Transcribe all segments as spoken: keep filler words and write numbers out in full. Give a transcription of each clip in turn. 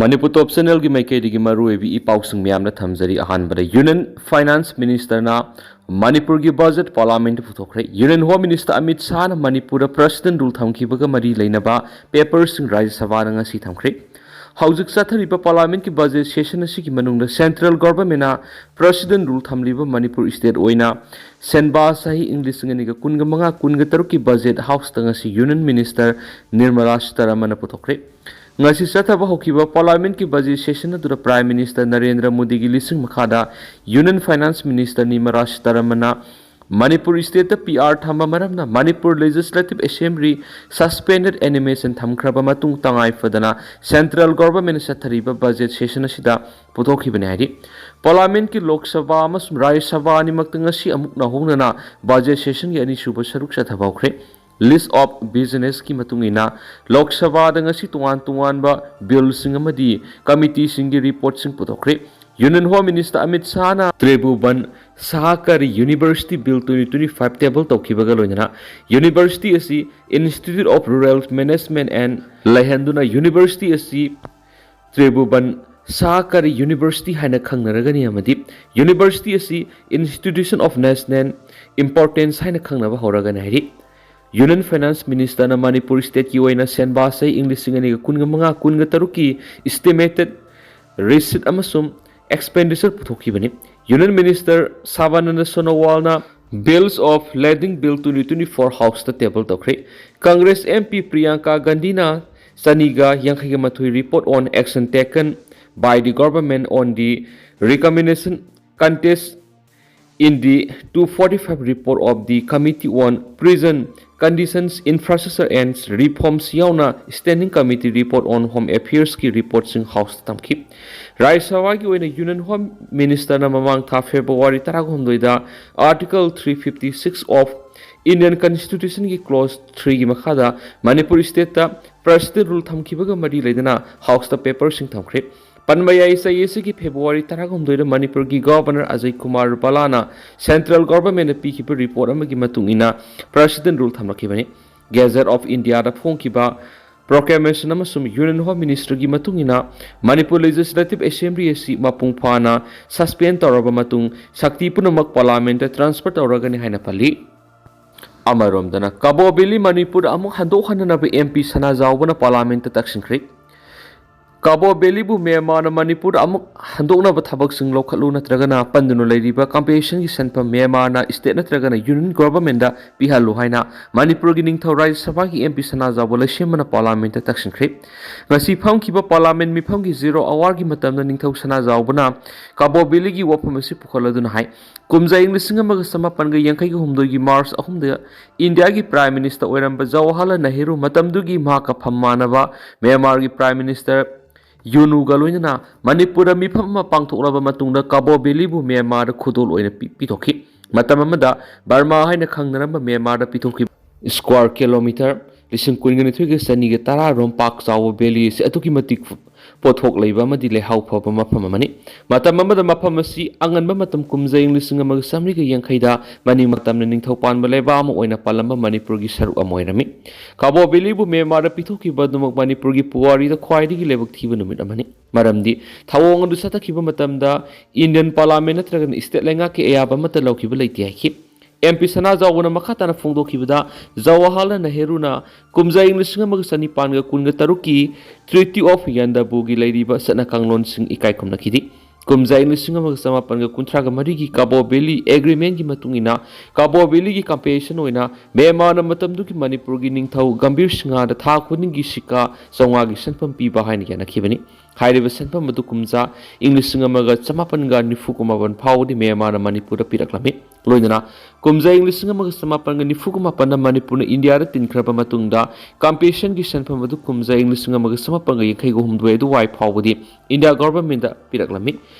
ꯃꯅꯤꯄꯨꯔ ꯇꯣꯞ ꯆꯦꯅꯦꯜꯒꯤ ꯃꯥꯏꯀꯩꯗꯒꯤ ꯃꯔꯨꯑꯣꯏꯕ ꯏ ꯄꯥꯎꯁꯤꯡ ꯃꯌꯥꯝꯅ ꯊꯝꯖꯔꯤ꯫ ꯑꯍꯥꯟꯕꯗ ꯌꯨꯅꯤꯌꯟ ꯐꯥꯏꯅꯥꯟꯁ ꯃꯤꯅꯤꯁꯇꯔꯅ ꯃꯅꯤꯄꯨꯔꯒꯤ ꯕꯖꯦꯠ ꯄꯥꯔꯂꯥꯃꯦꯟꯠꯇ ꯄꯨꯊꯣꯛꯈ꯭ꯔꯦ꯫ ꯌꯨꯅꯤꯌꯟ ꯍꯣꯝ ꯃꯤꯅꯤꯁꯇꯔ ꯑꯃꯤꯠ ꯁꯥꯍꯅ ꯃꯅꯤꯄꯨꯔꯗ ꯄ꯭ꯔꯁꯤꯗꯦꯟ ꯔꯨꯜ ꯊꯝꯈꯤꯕꯒ ꯃꯔꯤ ꯂꯩꯅꯕ ꯄꯦꯄꯔꯁꯤꯡ ꯔꯥꯖ꯭ꯌ ꯁꯚꯥꯗ ꯉꯁꯤ ꯊꯝꯈ꯭ꯔꯦ꯫ ꯍꯧꯖꯤꯛ ꯆꯠꯊꯔꯤꯕ ꯄꯥꯔꯂꯥꯃꯦꯟꯠꯀꯤ ꯕꯖꯦꯠ ꯁꯦꯁꯟ ꯑꯁꯤꯒꯤ ꯃꯅꯨꯡꯗ ꯁꯦꯟꯇ꯭ꯔꯦꯜ ꯒꯣꯚꯔꯟꯃꯦꯟꯠꯅ ꯄ꯭ꯔꯁꯤꯗꯦꯟ ꯔꯨꯜ ꯊꯝꯂꯤꯕ ꯃꯅꯤꯄꯨꯔ ꯁ꯭ꯇꯦꯠ ꯑꯣꯏꯅ ꯁꯦꯟꯕꯥ ꯆꯍꯤ ꯏꯪ ꯂꯤꯁꯤꯡ ꯑꯅꯤꯒ ꯀꯨꯟꯒ ꯃꯉꯥ ꯀꯨꯟꯒ ꯇꯔꯨꯛꯀꯤ ꯕꯖꯦꯠ ꯍꯥꯎꯁꯇ ꯉꯁꯤ ꯌꯨꯅꯤꯌꯟ ꯃꯤꯅꯤꯁꯇꯔ ꯅꯤꯔꯃꯂꯥ ꯁꯤꯇꯥꯔꯥꯃꯟꯅ ꯄꯨꯊꯣꯛꯈ꯭ꯔꯦ꯫ ꯉꯁꯤ ꯆꯠꯊꯕ ꯍꯧꯈꯤꯕ ꯄꯥꯔꯂꯥꯃꯦꯟꯠꯀꯤ ꯕꯖꯦꯠ ꯁꯦꯁꯟ ꯑꯗꯨꯗ ꯄ꯭ꯔꯥꯏꯝ ꯃꯤꯅꯤꯁꯇꯔ ꯅꯔꯦꯟꯗ꯭ꯔ ꯃꯣꯗꯤꯒꯤ ꯂꯤꯁꯤꯡ ꯃꯈꯥꯗ ꯌꯨꯅꯤꯌꯟ ꯐꯥꯏꯅꯥꯟꯁ ꯃꯤꯅꯤꯁꯇꯔ ꯅꯤꯔꯃꯂꯥ ꯁꯤꯇꯥꯔꯥꯃꯟꯅ ꯃꯅꯤꯄꯨꯔ ꯁ꯭ꯇꯦꯠꯇ ꯄꯤ ꯑꯥꯔ ꯊꯝꯕ ꯃꯔꯝꯅ Manipur legislative assembly suspended animation ꯊꯝꯈ꯭ꯔꯕ ꯃꯇꯨꯡ ꯇꯉꯥꯏ ꯐꯗꯅ ꯁꯦꯟꯇ꯭ꯔꯦꯜ ꯒꯣꯚꯔꯟꯃꯦꯟꯠꯅ ꯆꯠꯊꯔꯤꯕ ꯕꯖꯦꯠ ꯁꯦꯁꯟ ꯑꯁꯤꯗ ꯄꯨꯊꯣꯛꯈꯤꯕꯅꯤ ꯍꯥꯏꯔꯤ꯫ ꯄꯥꯔꯂꯥꯃꯦꯟꯠꯀꯤ ꯂꯣꯛ ꯁꯚꯥ ꯑꯃꯁꯨꯡ ꯔꯥꯖ꯭ꯌ ꯁꯚꯥ ꯑꯅꯤꯃꯛꯇ ꯉꯁꯤ ꯑꯃꯨꯛ ꯅꯧꯍꯧꯅꯅ ꯕꯖꯦꯠ ꯁꯦꯁꯟꯒꯤ ꯑꯅꯤꯁꯨꯕ ꯁꯔꯨꯛ ꯆꯠꯊꯕ ꯍꯧꯈ꯭ꯔꯦ꯫ ꯂꯤꯁ ꯑꯣꯐ ꯕꯤꯖꯤꯅꯦꯁꯀꯤ ꯃꯇꯨꯡ ꯏꯟꯅ ꯂꯣꯛ ꯁꯚꯥꯗ ꯉꯁꯤ ꯇꯣꯉꯥꯟ ꯇꯣꯉꯥꯟꯕ ꯕꯤꯜꯁꯤꯡ ꯑꯃꯗꯤ ꯀꯃꯤꯇꯤꯁꯤꯡꯒꯤ ꯔꯤꯄꯣꯔꯠꯁꯤꯡ ꯄꯨꯊꯣꯛꯈ꯭ꯔꯦ꯫ ꯌꯨꯅꯤꯌꯟ ꯍꯣꯝ ꯃꯤꯅꯤꯁꯇꯔ ꯑꯃꯤꯠ ꯁꯥꯍꯅ Tribhuvan Sahkari university bill twenty twenty five table ꯇꯧꯈꯤꯕꯒ ꯂꯣꯏꯅꯅ ꯌꯨꯅꯤꯚꯔꯁꯤꯇꯤ ꯑꯁꯤ institute of rural management Anand ꯂꯩꯍꯟꯗꯨꯅ ꯌꯨꯅꯤꯚꯔꯁꯤꯇꯤ ꯑꯁꯤ ꯇ꯭ꯔꯤꯚꯨꯕꯟ ꯁꯍꯀꯥꯔꯤ ꯌꯨꯅꯤꯚꯔꯁꯤꯇꯤ ꯍꯥꯏꯅ ꯈꯪꯅꯔꯒꯅꯤ ꯑꯃꯗꯤ ꯌꯨꯅꯤꯚꯔꯁꯤꯇꯤ ꯑꯁꯤ ꯏꯟꯁꯇꯤꯇ꯭ꯌꯨꯁꯟ ꯑꯣꯐ ꯅꯦꯁꯅꯦꯜ ꯏꯝꯄꯣꯔꯇꯦꯟꯁ ꯍꯥꯏꯅ ꯈꯪꯅꯕ ꯍꯧꯔꯒꯅꯤ ꯍꯥꯏꯔꯤ꯫ ꯌꯨꯅꯤꯌꯟ ꯐꯥꯏꯅꯥꯟꯁ ꯃꯤꯅꯤꯁꯇꯔꯅ ꯃꯅꯤꯄꯨꯔ ꯁ꯭ꯇꯦꯠꯀꯤ ꯑꯣꯏꯅ ꯁꯦꯟꯕꯥ ꯆꯍꯤ ꯏꯪ ꯂꯤꯁꯤꯡ ꯑꯅꯤꯒ ꯀꯨꯟꯒ ꯃꯉꯥ ꯀꯨꯟꯒ ꯇꯔꯨꯛꯀꯤ ꯏꯁꯇꯤꯃꯦꯇꯦꯗ ꯔꯤꯁꯤꯠ ꯑꯃꯁꯨꯡ ꯑꯦꯛꯁꯄꯦꯟꯗꯤꯆꯔ ꯄꯨꯊꯣꯛꯈꯤꯕꯅꯤ꯫ ꯌꯨꯅꯤꯌꯟ ꯃꯤꯅꯤꯁꯇꯔ ꯁꯔꯕꯥꯅꯟꯗ ꯁꯣꯅꯣꯋꯥꯜꯅ bills of lading bill twenty twenty four ꯍꯥꯎꯁꯇ ꯇꯦꯕꯜ ꯇꯧꯈ꯭ꯔꯦ꯫ ꯀꯪꯒ꯭ꯔꯦꯁ ꯑꯦꯝ ꯄꯤ ꯄ꯭ꯔꯤꯌꯥꯡꯀꯥ ꯒꯥꯟꯙꯤꯅ ꯆꯅꯤꯒ ꯌꯥꯡꯈꯩꯒ ꯃꯥꯊꯣꯏ report on action taken by the government on the recommendation contained in the two forty-five report of the Committee on Prison Conditions, Infrastructure and Reforms ꯌꯥꯎꯅ Standing Committee Report on Home Affairsꯀꯤ ꯔꯤꯄꯣꯔꯠꯁꯤꯡ ꯍꯥꯎꯁꯇ ꯊꯝꯈꯤ꯫ ꯔꯥꯖ꯭ꯌ ꯁꯚꯥꯒꯤ ꯑꯣꯏꯅ union home ꯃꯤꯅꯤꯁꯇꯔꯅ ꯃꯃꯥꯡ ꯊꯥ February ꯇꯔꯥꯍꯨꯝꯗꯣꯏꯗ Article three fifty-six of Indian Constitutionꯒꯤ clause threeꯒꯤ ꯃꯈꯥꯗ ꯃꯅꯤꯄꯨꯔ ꯁ꯭ꯇꯦꯠꯇ ꯄ꯭ꯔꯁꯤꯗꯦꯟ ꯔꯨꯜ ꯊꯝꯈꯤꯕꯒ ꯃꯔꯤ ꯂꯩꯅꯅ ꯍꯥꯎꯁꯇ ꯄꯦꯄꯔꯁꯤꯡ ꯊꯝꯈ꯭ꯔꯦ꯫ ꯄꯟꯕ ꯌꯥꯏ, ꯆꯍꯤ ꯑꯁꯤꯒꯤ ꯐꯦꯕ꯭ꯔꯨꯋꯥꯔꯤ ꯇꯔꯥꯍꯨꯝꯗꯣꯏꯗ ꯃꯅꯤꯄꯨꯔꯒꯤ ꯒꯚꯔꯅꯔ ꯑꯖꯌ ꯀꯨꯃꯥꯔ ꯕꯂꯥꯅ ꯁꯦꯟꯇ꯭ꯔꯦꯜ ꯒꯚꯔꯟꯃꯦꯟꯠꯅ ꯄꯤꯈꯤꯕ ꯔꯤꯄꯣꯔꯠ ꯑꯃꯒꯤ ꯃꯇꯨꯡ ꯏꯟꯅ ꯄ꯭ꯔꯁꯤꯗꯦꯟ ꯔꯨꯜ ꯊꯝꯂꯛꯈꯤꯕꯅꯤ꯫ ꯒꯦꯖꯦꯠ ꯑꯣꯐ ꯏꯟꯗꯤꯌꯥꯗ ꯐꯣꯡꯈꯤꯕ Proclamation ꯑꯃꯁꯨꯡ Union Home Ministerꯒꯤ ꯃꯇꯨꯡ ꯏꯟꯅ ꯃꯅꯤꯄꯨꯔ Legislative Assembly ꯑꯁꯤ ꯃꯄꯨꯡ ꯐꯥꯅ suspend ꯇꯧꯔꯕ ꯃꯇꯨꯡ ꯁꯛꯇꯤ ꯄꯨꯝꯅꯃꯛ Parliamentꯇ transfer ꯇꯧꯔꯒꯅꯤ ꯍꯥꯏꯅ ꯄꯜꯂꯤ꯫ ꯑꯃꯔꯣꯝꯗꯅ ꯀꯕꯣ ꯚꯦꯂꯤ ꯃꯅꯤꯄꯨꯔꯗ ꯑꯃꯨꯛ ꯍꯟꯗꯣꯛꯍꯟꯅꯅꯕ MP ꯁꯅꯥꯖꯥꯎꯕꯅ Parliamentꯇ ꯇꯛꯁꯤꯟꯈ꯭ꯔꯦ꯫ ꯀꯕꯣ ꯚꯦꯂꯤꯕꯨ ꯃ꯭ꯌꯥꯟꯃꯥꯔꯅ ꯃꯅꯤꯄꯨꯔꯗ ꯑꯃꯨꯛ ꯍꯟꯗꯣꯛꯅꯕ ꯊꯕꯛꯁꯤꯡ ꯂꯧꯈꯠꯂꯨ ꯅꯠꯇ꯭ꯔꯒꯅ ꯄꯟꯗꯨꯅ ꯂꯩꯔꯤꯕ compensationꯒꯤ ꯁꯦꯟꯐꯝ ꯃ꯭ꯌꯥꯟꯃꯥꯔꯅ state ꯅꯠꯇ꯭ꯔꯒꯅ Union Governmentꯇ ꯄꯤꯍꯜꯂꯨ ꯍꯥꯏꯅ ꯃꯅꯤꯄꯨꯔꯒꯤ ꯅꯤꯡꯊꯧ ꯔꯥꯖ꯭ꯌ ꯁꯚꯥꯒꯤ MP ꯁꯅꯥꯖꯥꯎꯕ ꯂꯩꯁꯦꯝꯕꯅ Parliamentꯇ ꯇꯛꯁꯤꯟꯈ꯭ꯔꯦ꯫ ꯉꯁꯤ ꯐꯝꯈꯤꯕ Parliament ꯃꯤꯐꯝꯒꯤ zero hourꯒꯤ ꯃꯇꯝꯗ ꯅꯤꯡꯊꯧ ꯁꯅꯥꯖꯥꯎꯕꯅ ꯀꯕꯣ ꯚꯦꯂꯤꯒꯤ ꯋꯥꯐꯝ ꯑꯁꯤ ꯄꯨꯈꯠꯂꯗꯨꯅ ꯍꯥꯏ, ꯀꯨꯝꯖꯥ ꯏꯪ ꯂꯤꯁꯤꯡ ꯑꯃꯒ ꯆꯃꯥꯄꯟꯒ ꯌꯥꯡꯈꯩꯒ ꯍꯨꯝꯗꯣꯏꯒꯤ March ꯑꯍꯨꯝꯗ ꯏꯟꯗꯤꯌꯥꯒꯤ Prime Minister ꯑꯣꯏꯔꯝꯕ ꯖꯋꯥꯍꯔꯂꯥꯜ ꯅꯦꯍꯔꯨ, ꯃꯇꯝꯗꯨꯒꯤ ꯃꯍꯥꯛꯀ ꯐꯝ ꯃꯥꯟꯅꯕ ꯃ꯭ꯌꯥꯟꯃꯥꯔꯒꯤ Prime Minister ꯌꯨꯅꯨꯒ ꯂꯣꯏꯅꯅ ꯃꯅꯤꯄꯨꯔꯗ ꯃꯤꯐꯝ ꯑꯃ ꯄꯥꯡꯊꯣꯛꯂꯕ ꯃꯇꯨꯡꯗ ꯀꯕꯣ ꯚꯦꯂꯤꯕꯨ ꯃ꯭ꯌꯥꯟꯃꯥꯔꯗ ꯈꯨꯗꯣꯜ ꯑꯣꯏꯅ ꯄꯤ-, ꯄꯤꯊꯣꯛꯈꯤ꯫ ꯃꯇꯝ ꯑꯃꯗ ꯕꯔꯃꯥ ꯍꯥꯏꯅ ꯈꯪꯅꯔꯝꯕ ꯃ꯭ꯌꯥꯟꯃꯥꯔꯗ ꯄꯤꯊꯣꯛꯈꯤꯕ square kilometre ꯂꯤꯁꯤꯡ ꯀꯨꯟꯒ ꯅꯤꯊꯣꯏꯒ ꯆꯅꯤꯒ ꯇꯔꯥ ꯔꯣꯝ ꯄꯥꯛ ꯆꯥꯎꯕ valley ꯑꯁꯤ ꯑꯗꯨꯛꯀꯤ ꯃꯇꯤꯛ ꯄꯣꯠꯊꯣꯛ ꯂꯩꯕ ꯑꯃꯗꯤ ꯂꯩꯍꯥꯎ ꯐꯕ ꯃꯐꯝ ꯑꯃꯅꯤ꯫ ꯃꯇꯝ ꯑꯃꯗ ꯃꯐꯝ ꯑꯁꯤ ꯑꯉꯟꯕ ꯃꯇꯝ ꯀꯨꯝꯖꯥ ꯏꯪ ꯂꯤꯁꯤꯡ ꯑꯃꯒ ꯆꯥꯃꯔꯤꯒ ꯌꯥꯡꯈꯩꯗ ꯃꯅꯤꯡ ꯃꯇꯝꯅ ꯅꯤꯡꯊꯧ ꯄꯥꯟꯕ ꯂꯩꯕꯥꯛ ꯑꯃ ꯑꯣꯏꯅ ꯄꯥꯜꯂꯝꯕ ꯃꯅꯤꯄꯨꯔꯒꯤ ꯁꯔꯨꯛ ꯑꯃ ꯑꯣꯏꯔꯝꯃꯤ꯫ ꯀꯕꯣ ꯚꯦꯂꯤꯕꯨ ꯃ꯭ꯌꯥꯟꯃꯥꯔꯗ ꯄꯤꯊꯣꯛꯈꯤꯕ ꯑꯗꯨꯃꯛ ꯃꯅꯤꯄꯨꯔꯒꯤ ꯄꯨꯋꯥꯔꯤꯗ ꯈ꯭ꯋꯥꯏꯗꯒꯤ ꯂꯥꯏꯕꯛ ꯊꯤꯕ ꯅꯨꯃꯤꯠ ꯑꯃꯅꯤ꯫ ꯃꯔꯝꯗꯤ ꯊꯧꯑꯣꯡ ꯑꯗꯨ ꯆꯠꯊꯈꯤꯕ ꯃꯇꯝꯗ Indian Parliament ꯅꯠꯇ꯭ꯔꯒꯅ state ꯂꯩꯉꯥꯛꯀꯤ ꯑꯌꯥꯕ ꯑꯃꯠꯇ ꯂꯧꯈꯤꯕ ꯂꯩꯇꯦ ꯍꯥꯏꯈꯤ꯫ MP ꯁꯅꯥꯖꯥꯎꯕꯅ ꯃꯈꯥ ꯇꯥꯅ ꯐꯣꯡꯗꯣꯛꯈꯤꯕꯗ, ꯖꯋꯥꯍꯔꯂꯥꯜ ꯅꯦꯍꯔꯨꯅ ꯀꯨꯝꯖꯥ ꯏꯪ ꯂꯤꯁꯤꯡ ꯑꯃꯒ ꯆꯅꯤꯄꯥꯟꯒ ꯀꯨꯟꯒ ꯇꯔꯨꯛꯀꯤ Treaty of Yandabo ꯒꯤ ꯂꯩꯔꯤꯕ ꯆꯠꯅ ꯀꯥꯡꯂꯣꯟꯁꯤꯡ ꯏꯀꯥꯏ ꯈꯨꯝꯅꯈꯤꯗꯦ꯫ ꯀꯨꯝꯖꯥ ꯏꯪ ꯂꯤꯁꯤꯡ ꯑꯃꯒ ꯆꯃꯥꯄꯟꯒ ꯀꯨꯟꯊ꯭ꯔꯥꯒ ꯃꯔꯤꯒꯤ ꯀꯕꯣ ꯚꯦꯂꯤ Agreement ꯀꯤ ꯃꯇꯨꯡ ꯏꯟꯅ, ꯀꯕꯣ ꯚꯦꯂꯤꯒꯤ compensation ꯑꯣꯏꯅ ꯃ꯭ꯌꯥꯟꯃꯥꯔꯅ ꯃꯇꯝꯗꯨꯒꯤ ꯃꯅꯤꯄꯨꯔꯒꯤ ꯅꯤꯡꯊꯧ ꯒꯝꯚꯤꯔ ꯁꯤꯡꯍꯗ ꯊꯥ ꯈꯨꯗꯤꯡꯒꯤ ꯁꯤꯀꯥ ꯆꯥꯝꯃꯉꯥꯒꯤ ꯁꯦꯟꯐꯝ ꯄꯤꯕ ꯍꯥꯏꯅ ꯌꯥꯅꯈꯤꯕꯅꯤ꯫ ꯍꯥꯏꯔꯤꯕ ꯁꯦꯟꯐꯝ ꯑꯗꯨ ꯀꯨꯝꯖꯥ ꯏꯪ ꯂꯤꯁꯤꯡ ꯑꯃꯒ ꯆꯃꯥꯄꯟꯒ ꯅꯤꯐꯨꯒ ꯃꯥꯄꯟ ꯐꯥꯎꯕꯗꯤ ꯃ꯭ꯌꯥꯟꯃꯥꯔꯅ ꯃꯅꯤꯄꯨꯔꯗ ꯄꯤꯔꯛꯂꯝꯃꯤ꯫ ꯂꯣꯏꯅꯅ ꯀꯨꯝꯖꯥ ꯏꯪ ꯂꯤꯁꯤꯡ ꯑꯃꯒ ꯆꯃꯥꯄꯟꯒ ꯅꯤꯐꯨꯒ ꯃꯥꯄꯟꯗ ꯃꯅꯤꯄꯨꯔꯅ ꯏꯟꯗꯤꯌꯥꯗ ꯇꯤꯟꯈ꯭ꯔꯕ ꯃꯇꯨꯡꯗ, compensation ꯒꯤ ꯁꯦꯟꯐꯝ ꯑꯗꯨ ꯀꯨꯝꯖꯥ ꯏꯪ ꯂꯤꯁꯤꯡ ꯑꯃꯒ ꯆꯃꯥꯄꯟꯒ ꯌꯥꯡꯈꯩꯒ ꯍꯨꯝꯗꯣꯏ ꯑꯗꯨꯋꯥꯏ ꯐꯥꯎꯕꯗꯤ India Government ꯄꯤꯔꯛꯂꯝꯃꯤ꯫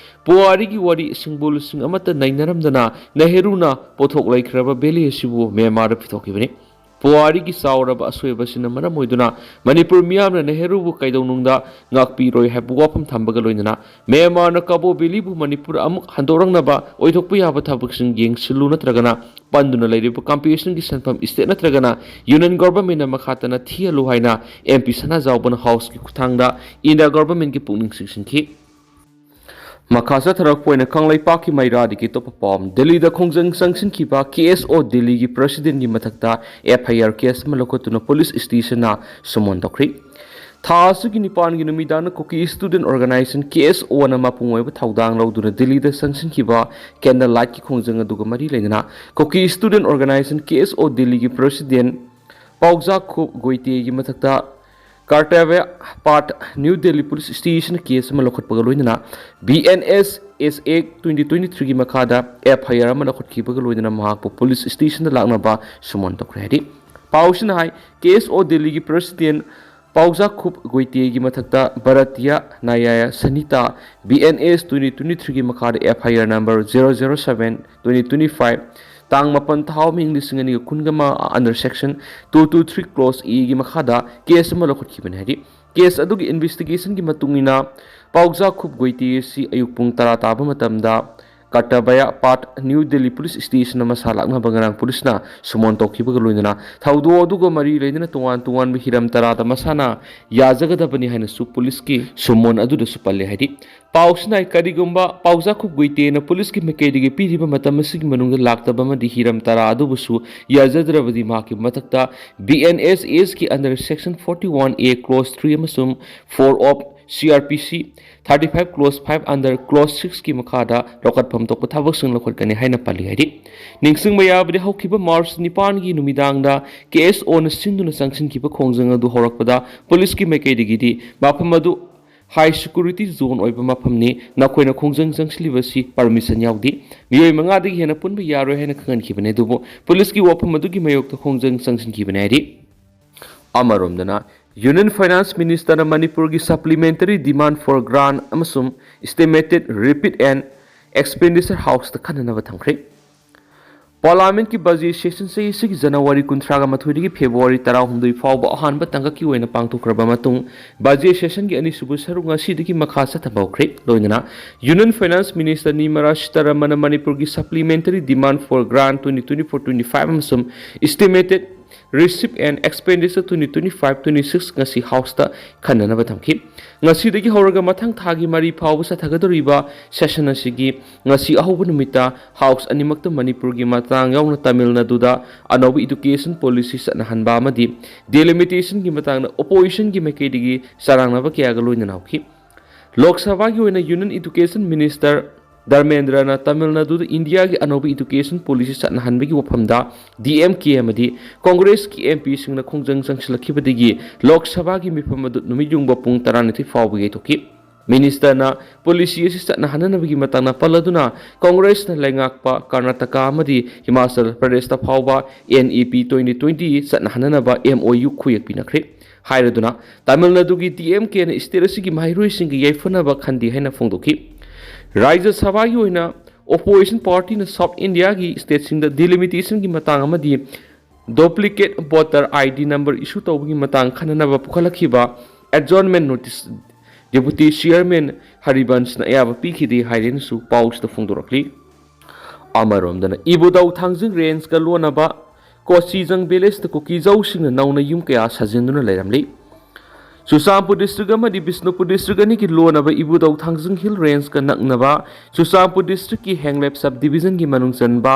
ꯄꯨꯋꯥꯔꯤꯒꯤ ꯋꯥꯔꯤ ꯁꯤꯡꯕꯨꯜꯁꯤꯡ ꯑꯃꯠꯇ ꯅꯩꯅꯔꯝꯗꯅ ꯅꯦꯍꯔꯨꯅ ꯄꯣꯠꯊꯣꯛ ꯂꯩꯈ꯭ꯔꯕ valley ꯑꯁꯤꯕꯨ ꯃ꯭ꯌꯥꯟꯃꯥꯔꯗ ꯄꯤꯊꯣꯛꯈꯤꯕꯅꯤ꯫ ꯄꯨꯋꯥꯔꯤꯒꯤ ꯆꯥꯎꯔꯕ ꯑꯁꯣꯏꯕꯁꯤꯅ ꯃꯔꯝ ꯑꯣꯏꯗꯨꯅ ꯃꯅꯤꯄꯨꯔ ꯃꯤꯌꯥꯝꯅ ꯅꯦꯍꯔꯨꯕꯨ ꯀꯩꯗꯧꯅꯨꯡꯗ ꯉꯥꯛꯄꯤꯔꯣꯏ ꯍꯥꯏꯕ ꯋꯥꯐꯝ ꯊꯝꯕꯒ ꯂꯣꯏꯅꯅ ꯃ꯭ꯌꯥꯟꯃꯥꯔꯅ ꯀꯕꯣ ꯚꯦꯂꯤꯕꯨ ꯃꯅꯤꯄꯨꯔ ꯑꯃꯨꯛ ꯍꯟꯗꯣꯔꯛꯅꯕ ꯑꯣꯏꯊꯣꯛꯄ ꯌꯥꯕ ꯊꯕꯛꯁꯤꯡ ꯌꯦꯡꯁꯤꯜꯂꯨ ꯅꯠꯇ꯭ꯔꯒꯅ ꯄꯟꯗꯨꯅ ꯂꯩꯔꯤꯕ ꯀꯝꯄꯦꯟꯁꯦꯁꯟꯒꯤ ꯁꯦꯟꯐꯝ ꯁ꯭ꯇꯦꯠ ꯅꯠꯇ꯭ꯔꯒꯅ ꯌꯨꯅꯤꯌꯟ ꯒꯣꯚꯔꯟꯃꯦꯟꯠꯅ ꯃꯈꯥ ꯇꯥꯅ ꯊꯤꯍꯜꯂꯨ ꯍꯥꯏꯅ ꯑꯦꯝ ꯄꯤ ꯁꯅꯥꯖꯥꯎꯕꯅ ꯍꯥꯎꯁꯀꯤ ꯈꯨꯠꯊꯥꯡꯗ ꯏꯟꯗꯤꯌꯥ ꯒꯣꯚꯔꯟꯃꯦꯟꯠꯀꯤ ꯄꯨꯛꯅꯤꯡ ꯆꯤꯡꯁꯤꯟꯈꯤ꯫ ꯃꯈꯥ ꯆꯠꯊꯔꯛꯄ ꯑꯣꯏꯅ ꯀꯪꯂꯩꯄꯥꯛꯀꯤ ꯃꯩꯔꯥꯗꯒꯤ ꯑꯇꯣꯞꯄ ꯄꯥꯎ ꯑꯃ, ꯗꯦꯜꯂꯤꯗ ꯈꯣꯡꯖꯪ ꯆꯪꯁꯤꯟꯈꯤꯕ ꯀꯦ ꯑꯦꯁ ꯑꯣ ꯗꯦꯜꯂꯤꯒꯤ ꯄ꯭ꯔꯁꯤꯗꯦꯟꯒꯤ ꯃꯊꯛꯇ ꯑꯦꯐ ꯑꯥꯏ ꯑꯥꯔ ꯀꯦꯁ ꯑꯃ ꯂꯧꯈꯠꯇꯨꯅ ꯄꯨꯂꯤꯁ ꯁ꯭ꯇꯦꯁꯟꯅ ꯁꯨꯃꯣꯟ ꯇꯧꯈ꯭ꯔꯤ꯫ ꯊꯥ ꯑꯁꯤꯒꯤ ꯅꯤꯄꯥꯟꯒꯤ ꯅꯨꯃꯤꯗꯥꯡꯗ ꯀꯨꯀꯤ ꯁ꯭ꯇꯨꯗꯦꯟꯠ ꯑꯣꯔꯒꯅꯥꯏꯖꯦꯁꯟ ꯀꯦ ꯑꯦꯁ ꯑꯣꯅ ꯃꯄꯨꯡ ꯑꯣꯏꯕ ꯊꯧꯗꯥꯡ ꯂꯧꯗꯨꯅ ꯗꯦꯜꯂꯤꯗ ꯆꯪꯁꯤꯟꯈꯤꯕ ꯀꯦꯟꯗꯜ ꯂꯥꯏꯠꯀꯤ ꯈꯣꯡꯖꯪ ꯑꯗꯨꯒ ꯃꯔꯤ ꯂꯩꯅꯅ ꯀꯨꯀꯤ ꯁ꯭ꯇꯨꯗꯦꯟꯠ ꯑꯣꯔꯒꯅꯥꯏꯖꯦꯁꯟ ꯀꯦ ꯑꯦꯁ ꯑꯣ ꯗꯦꯜꯂꯤꯒꯤ ꯄ꯭ꯔꯁꯤꯗꯦꯟꯠ ꯄꯥꯎꯖꯥꯈꯨꯞ ꯒꯣꯏꯇꯦꯒꯤ ꯃꯊꯛꯇ ꯀꯔꯇꯕ꯭ꯌ ꯄꯥꯊ ꯅ꯭ꯌꯨ ꯗꯦꯜꯂꯤ ꯄꯨꯂꯤꯁ ꯁ꯭ꯇꯦꯁꯟꯅ ꯀꯦꯁ ꯑꯃ ꯂꯧꯈꯠꯄꯒ ꯂꯣꯏꯅꯅ B N S S act twenty twenty-threeꯒꯤ ꯃꯈꯥꯗ ꯑꯦꯐ ꯑꯥꯏ ꯑꯥꯔ ꯑꯃ ꯂꯧꯈꯠꯈꯤꯕꯒ ꯂꯣꯏꯅꯅ ꯃꯍꯥꯛꯄꯨ ꯄꯨꯂꯤꯁ ꯁ꯭ꯇꯦꯁꯟꯗ ꯂꯥꯛꯅꯕ ꯁꯨꯃꯣꯟ ꯇꯧꯈ꯭ꯔꯦ ꯍꯥꯏꯔꯤ꯫ ꯄꯥꯎꯁꯤꯅ ꯍꯥꯏ, ꯀꯦ ꯑꯦꯁ ꯑꯣ ꯗꯦꯜꯂꯤꯒꯤ ꯄ꯭ꯔꯁꯤꯗꯦꯟꯠ ꯄꯥꯎꯖꯥꯈꯨꯞ ꯒꯣꯏꯇꯦꯒꯤ ꯃꯊꯛꯇ Bharatiya Nyaya Sanhita B N S twenty twenty-threeꯒꯤ ꯃꯈꯥꯗ F I R number zero zero seven twenty twenty-five, ꯇꯥꯡ ꯃꯥꯄꯟ ꯊꯥ ꯑꯃ ꯏꯪ ꯂꯤꯁꯤꯡ ꯑꯅꯤꯒ ꯀꯨꯟꯒ ꯑꯃ, under section two two three clause Aꯒꯤ ꯃꯈꯥꯗ ꯀꯦꯁ ꯑꯃ ꯂꯧꯈꯠꯈꯤꯕꯅꯤ ꯍꯥꯏꯔꯤ꯫ ꯀꯦꯁ ꯑꯗꯨꯒꯤ ꯏꯟꯚꯦꯁꯇꯤꯒꯦꯁꯟꯒꯤ ꯃꯇꯨꯡ ꯏꯟꯅ ꯄꯥꯎꯖꯥꯈꯨꯞ ꯒꯣꯏꯇꯦ ꯑꯁꯤ ꯑꯌꯨꯛ ꯄꯨꯡ ꯇꯔꯥ ꯇꯥꯕ ꯃꯇꯝꯗ ꯀꯔꯇꯕ꯭ꯌ ꯄꯥꯊ ꯅ꯭ꯌꯨ ꯗꯦꯜꯂꯤ ꯄꯨꯂꯤꯁ ꯁ꯭ꯇꯦꯁꯟꯗ ꯃꯁꯥ ꯂꯥꯛꯅꯕ ꯉꯔꯥꯡ ꯄꯨꯂꯤꯁꯅ ꯁꯨꯃꯣꯟ ꯇꯧꯈꯤꯕꯒ ꯂꯣꯏꯅꯅ ꯊꯧꯗꯣꯛ ꯑꯗꯨꯒ ꯃꯔꯤ ꯂꯩꯅꯅ ꯇꯣꯉꯥꯟ ꯇꯣꯉꯥꯟꯕ ꯍꯤꯔꯝ ꯇꯔꯥꯗ ꯃꯁꯥꯅ ꯌꯥꯖꯒꯗꯕꯅꯤ ꯍꯥꯏꯅꯁꯨ ꯄꯨꯂꯤꯁꯀꯤ ꯁꯨꯃꯣꯟ ꯑꯗꯨꯗꯁꯨ ꯄꯜꯂꯦ ꯍꯥꯏꯔꯤ꯫ ꯄꯥꯎꯁꯤꯅ ꯍꯥꯏ, ꯀꯔꯤꯒꯨꯝꯕ ꯄꯥꯎꯖꯥꯈꯨꯞ ꯒꯣꯏꯇꯦꯅ ꯄꯨꯂꯤꯁꯀꯤ ꯃꯥꯏꯀꯩꯗꯒꯤ ꯄꯤꯔꯤꯕ ꯃꯇꯝ ꯑꯁꯤꯒꯤ ꯃꯅꯨꯡꯗ ꯂꯥꯛꯇꯕ ꯑꯃꯗꯤ ꯍꯤꯔꯝ ꯇꯔꯥ ꯑꯗꯨꯕꯨꯁꯨ ꯌꯥꯖꯗ꯭ꯔꯕꯗꯤ ꯃꯍꯥꯛꯀꯤ ꯃꯊꯛꯇ ꯕꯤ ꯑꯦꯟ ꯑꯦꯁ ꯑꯦꯁꯀꯤ under section forty-one A clause three ꯑꯃꯁꯨꯡ four of C R P C thirty-five clause five under clause sixꯀꯤ ꯃꯈꯥꯗ ꯂꯧꯈꯠꯐꯝ ꯊꯣꯛꯄ ꯊꯕꯛꯁꯤꯡ ꯂꯧꯈꯠꯀꯅꯤ ꯍꯥꯏꯅ ꯄꯜꯂꯤ ꯍꯥꯏꯔꯤ꯫ ꯅꯤꯡꯁꯤꯡꯕ ꯌꯥꯕꯗꯤ ꯍꯧꯈꯤꯕ ꯃꯥꯔꯆ ꯅꯤꯄꯥꯟꯒꯤ ꯅꯨꯃꯤꯗꯥꯡꯗ ꯀꯦ ꯑꯦꯁ ꯑꯣꯅ ꯁꯤꯟꯗꯨꯅ ꯆꯪꯁꯤꯟꯈꯤꯕ ꯈꯣꯡꯖꯪ ꯑꯗꯨ ꯍꯧꯔꯛꯄꯗ ꯄꯨꯂꯤꯁꯀꯤ ꯃꯥꯏꯀꯩꯗꯒꯤꯗꯤ ꯃꯐꯝ ꯑꯗꯨ high security zone ꯑꯣꯏꯕ ꯃꯐꯝꯅꯤ, ꯅꯈꯣꯏꯅ ꯈꯣꯡꯖꯪ ꯆꯪꯁꯤꯜꯂꯤꯕꯁꯤ permission ꯌꯥꯎꯗꯦ, ꯃꯤꯑꯣꯏ ꯃꯉꯥꯗꯒꯤ ꯍꯦꯟꯅ ꯄꯨꯟꯕ ꯌꯥꯔꯣꯏ ꯍꯥꯏꯅ ꯈꯪꯍꯟꯈꯤꯕꯅꯤ꯫ ꯑꯗꯨꯕꯨ ꯄꯨꯂꯤꯁꯀꯤ ꯋꯥꯐꯝ ꯑꯗꯨꯒꯤ ꯃꯥꯌꯣꯛꯇ ꯈꯣꯡꯖꯪ ꯆꯪꯁꯤꯟꯈꯤꯕꯅꯤ ꯍꯥꯏꯔꯤ꯫ ꯑꯃꯔꯣꯝꯗꯅ, ꯌꯨꯅꯤꯌꯟ ꯐꯥꯏꯅꯥꯟꯁ ꯃꯤꯅꯤꯁꯇꯔꯅ ꯃꯅꯤꯄꯨꯔꯒꯤ supplementary demand for grant ꯑꯃꯁꯨꯡ estimated receipt and expenditure ꯍꯥꯎꯁꯇ ꯈꯟꯅꯅꯕ ꯊꯝꯈ꯭ꯔꯦ꯫ ꯄꯥꯔꯂꯥꯃꯦꯟꯠꯀꯤ ꯕꯖꯦꯠ ꯁꯦꯁꯟ ꯆꯍꯤ ꯑꯁꯤꯒꯤ ꯖꯅꯋꯥꯔꯤ ꯀꯨꯟꯊ꯭ꯔꯥꯒ ꯃꯥꯊꯣꯏꯗꯒꯤ ꯐꯦꯕ꯭ꯔꯨꯋꯥꯔꯤ ꯇꯔꯥꯍꯨꯝꯗꯣꯏ ꯐꯥꯎꯕ ꯑꯍꯥꯟꯕ ꯇꯥꯡꯀꯛꯀꯤ ꯑꯣꯏꯅ ꯄꯥꯡꯊꯣꯛꯈ꯭ꯔꯕ ꯃꯇꯨꯡ, ꯕꯖꯦꯠ ꯁꯦꯁꯟꯒꯤ ꯑꯅꯤꯁꯨꯕ ꯁꯔꯨꯛ ꯉꯁꯤꯗꯒꯤ ꯃꯈꯥ ꯆꯠꯊꯕ ꯍꯧꯈ꯭ꯔꯦ꯫ ꯂꯣꯏꯅꯅ Union Finance Minister Nirmala Sitharaman ꯃꯅꯤꯄꯨꯔꯒꯤ Supplementary Demand for Grant twenty twenty-four twenty-five ꯑꯃꯁꯨꯡ Estimated Receipt and Expenditure twenty twenty-five twenty-six ꯉꯁꯤ ꯍꯥꯎꯁꯇ ꯈꯟꯅꯅꯕ ꯊꯝꯈꯤ꯫ ꯉꯁꯤꯗꯒꯤ ꯍꯧꯔꯒ ꯃꯊꯪ ꯊꯥꯒꯤ ꯃꯔꯤ ꯐꯥꯎꯕ ꯆꯠꯊꯒꯗꯧꯔꯤꯕ ꯁꯦꯁꯟ ꯑꯁꯤꯒꯤ ꯉꯁꯤ ꯑꯍꯧꯕ ꯅꯨꯃꯤꯠꯇ ꯍꯥꯎꯁ ꯑꯅꯤꯃꯛꯇ ꯃꯅꯤꯄꯨꯔꯒꯤ ꯃꯇꯥꯡ ꯌꯥꯎꯅ ꯇꯥꯃꯤꯜ ꯅꯥꯗꯨꯗ ꯑꯅꯧꯕ ꯏꯗꯨꯀꯦꯁꯟ ꯄꯣꯂꯤꯁꯤ ꯆꯠꯅꯍꯟꯕ ꯑꯃꯗꯤ ꯗꯤꯂꯤꯃꯤꯇꯦꯁꯟꯒꯤ ꯃꯇꯥꯡꯗ ꯑꯣꯄꯣꯖꯤꯁꯟꯒꯤ ꯃꯥꯏꯀꯩꯗꯒꯤ ꯆꯔꯥꯡꯅꯕ ꯀꯌꯥꯒ ꯂꯣꯏꯅꯅ ꯍꯧꯈꯤ꯫ ꯂꯣꯛ ꯁꯚꯥꯒꯤ ꯑꯣꯏꯅ ꯌꯨꯅꯤꯌꯟ ꯏꯗꯨꯀꯦꯁꯟ ꯃꯤꯅꯤꯁꯇꯔ ꯙꯔꯃꯦꯟꯗ꯭ꯔꯅ ꯇꯥꯃꯤꯜ ꯅꯥꯗꯨꯗ ꯏꯟꯗꯤꯌꯥꯒꯤ ꯑꯅꯧꯕ ꯏꯗꯨꯀꯦꯁꯟ ꯄꯣꯂꯤꯁꯤ ꯆꯠꯅꯍꯟꯕꯒꯤ ꯋꯥꯐꯝꯗ ꯗꯤ ꯑꯦꯝ ꯀꯦ ꯑꯃꯗꯤ ꯀꯣꯡꯒ꯭ꯔꯦꯁꯀꯤ ꯑꯦꯝ ꯄꯤꯁꯤꯡꯅ ꯈꯣꯡꯖꯪ ꯆꯪꯁꯤꯜꯂꯛꯈꯤꯕꯗꯒꯤ ꯂꯣꯛ ꯁꯚꯥꯒꯤ ꯃꯤꯐꯝ ꯑꯗꯨ ꯅꯨꯃꯤꯠ ꯌꯨꯡꯕ ꯄꯨꯡ ꯇꯔꯥꯅꯤꯊꯣꯏ ꯐꯥꯎꯕ ꯌꯩꯊꯣꯛꯈꯤ꯫ ꯃꯤꯅꯤꯁꯇꯔꯅ ꯄꯣꯂꯤꯁꯤ ꯑꯁꯤ ꯆꯠꯅꯍꯟꯅꯅꯕꯒꯤ ꯃꯇꯥꯡꯗ ꯄꯜꯂꯗꯨꯅ, ꯀꯣꯡꯒ꯭ꯔꯦꯁꯅ ꯂꯩꯉꯥꯛꯄ ꯀꯔꯅꯥꯇꯀꯥ ꯑꯃꯗꯤ ꯍꯤꯃꯥꯆꯜ ꯄ꯭ꯔꯗꯦꯁꯇ ꯐꯥꯎꯕ N E P twenty twenty ꯆꯠꯅꯍꯟꯅꯅꯕ M O U ꯈꯨꯌꯦꯛ ꯄꯤꯅꯈ꯭ꯔꯦ ꯍꯥꯏꯔꯗꯨꯅ, Tamil ꯅꯥꯗꯨꯒꯤ ꯗꯤ ꯑꯦꯝ ꯀꯦꯅ ꯁ꯭ꯇꯦꯠ ꯑꯁꯤꯒꯤ ꯃꯍꯩꯔꯣꯏꯁꯤꯡꯒꯤ ꯌꯥꯏꯐꯅꯕ ꯈꯟꯗꯦ ꯍꯥꯏꯅ ꯐꯣꯡꯗꯣꯛꯈꯤ꯫ ꯔꯥꯖ꯭ꯌ ꯁꯚꯥꯒꯤ ꯑꯣꯏꯅ ꯑꯣꯄꯣꯖꯤꯁꯟ ꯄꯥꯔꯇꯤꯅ ꯁꯥꯎꯠ ꯏꯟꯗꯤꯌꯥꯒꯤ ꯁ꯭ꯇꯦꯠꯁꯤꯡꯗ ꯗꯤꯂꯤꯃꯤꯇꯦꯁꯟꯒꯤ ꯃꯇꯥꯡ ꯑꯃꯗꯤ duplicate voter I D number ꯏꯁꯨ ꯇꯧꯕꯒꯤ ꯃꯇꯥꯡ ꯈꯟꯅꯅꯕ ꯄꯨꯈꯠꯂꯛꯈꯤꯕ ꯑꯦꯗꯖꯣꯔꯟꯃꯦꯟ ꯅꯣꯇꯤꯁ ꯗꯦꯄꯨꯇꯤ ꯆꯤꯌꯔꯃꯦꯟ ꯍꯔꯤꯕꯟꯁꯅ ꯑꯌꯥꯕ ꯄꯤꯈꯤꯗꯦ ꯍꯥꯏꯔꯦꯅꯁꯨ ꯄꯥꯎꯁꯤꯗ ꯐꯣꯡꯗꯣꯔꯛꯂꯤ꯫ ꯑꯃꯔꯣꯝꯗꯅ, ꯏꯕꯨꯙꯧ ꯊꯥꯡꯖꯤꯡ ꯔꯦꯟꯖꯀ ꯂꯣꯟꯅꯕ ꯀꯣꯆꯤꯖꯪ ꯚꯤꯂꯦꯖꯇ ꯀꯨꯀꯤꯖꯧꯁꯤꯡꯅ ꯅꯧꯅ ꯌꯨꯝ ꯀꯌꯥ ꯁꯥꯖꯤꯟꯗꯨꯅ ꯂꯩꯔꯝꯂꯤ꯫ ꯆꯨꯔꯆꯥꯟꯄꯨꯔ ꯗꯤꯁꯇ꯭ꯔꯤꯛ ꯑꯃꯗꯤ ꯕꯤꯁꯅꯨꯄꯨꯔ ꯗꯤꯁꯇ꯭ꯔꯤꯛ ꯑꯅꯤꯒꯤ ꯂꯣꯟꯅꯕ ꯏꯕꯨꯙꯧ ꯊꯥꯡꯖꯤꯡ ꯍꯤꯜ ꯔꯦꯟꯖꯀ ꯅꯛꯅꯕ ꯆꯨꯔꯆꯥꯟꯄꯨꯔ ꯗꯤꯁꯇ꯭ꯔꯤꯛꯀꯤ ꯍꯦꯡꯂꯦꯞ ꯁꯕ ꯗꯤꯕꯤꯖꯟꯒꯤ ꯃꯅꯨꯡ ꯆꯟꯕ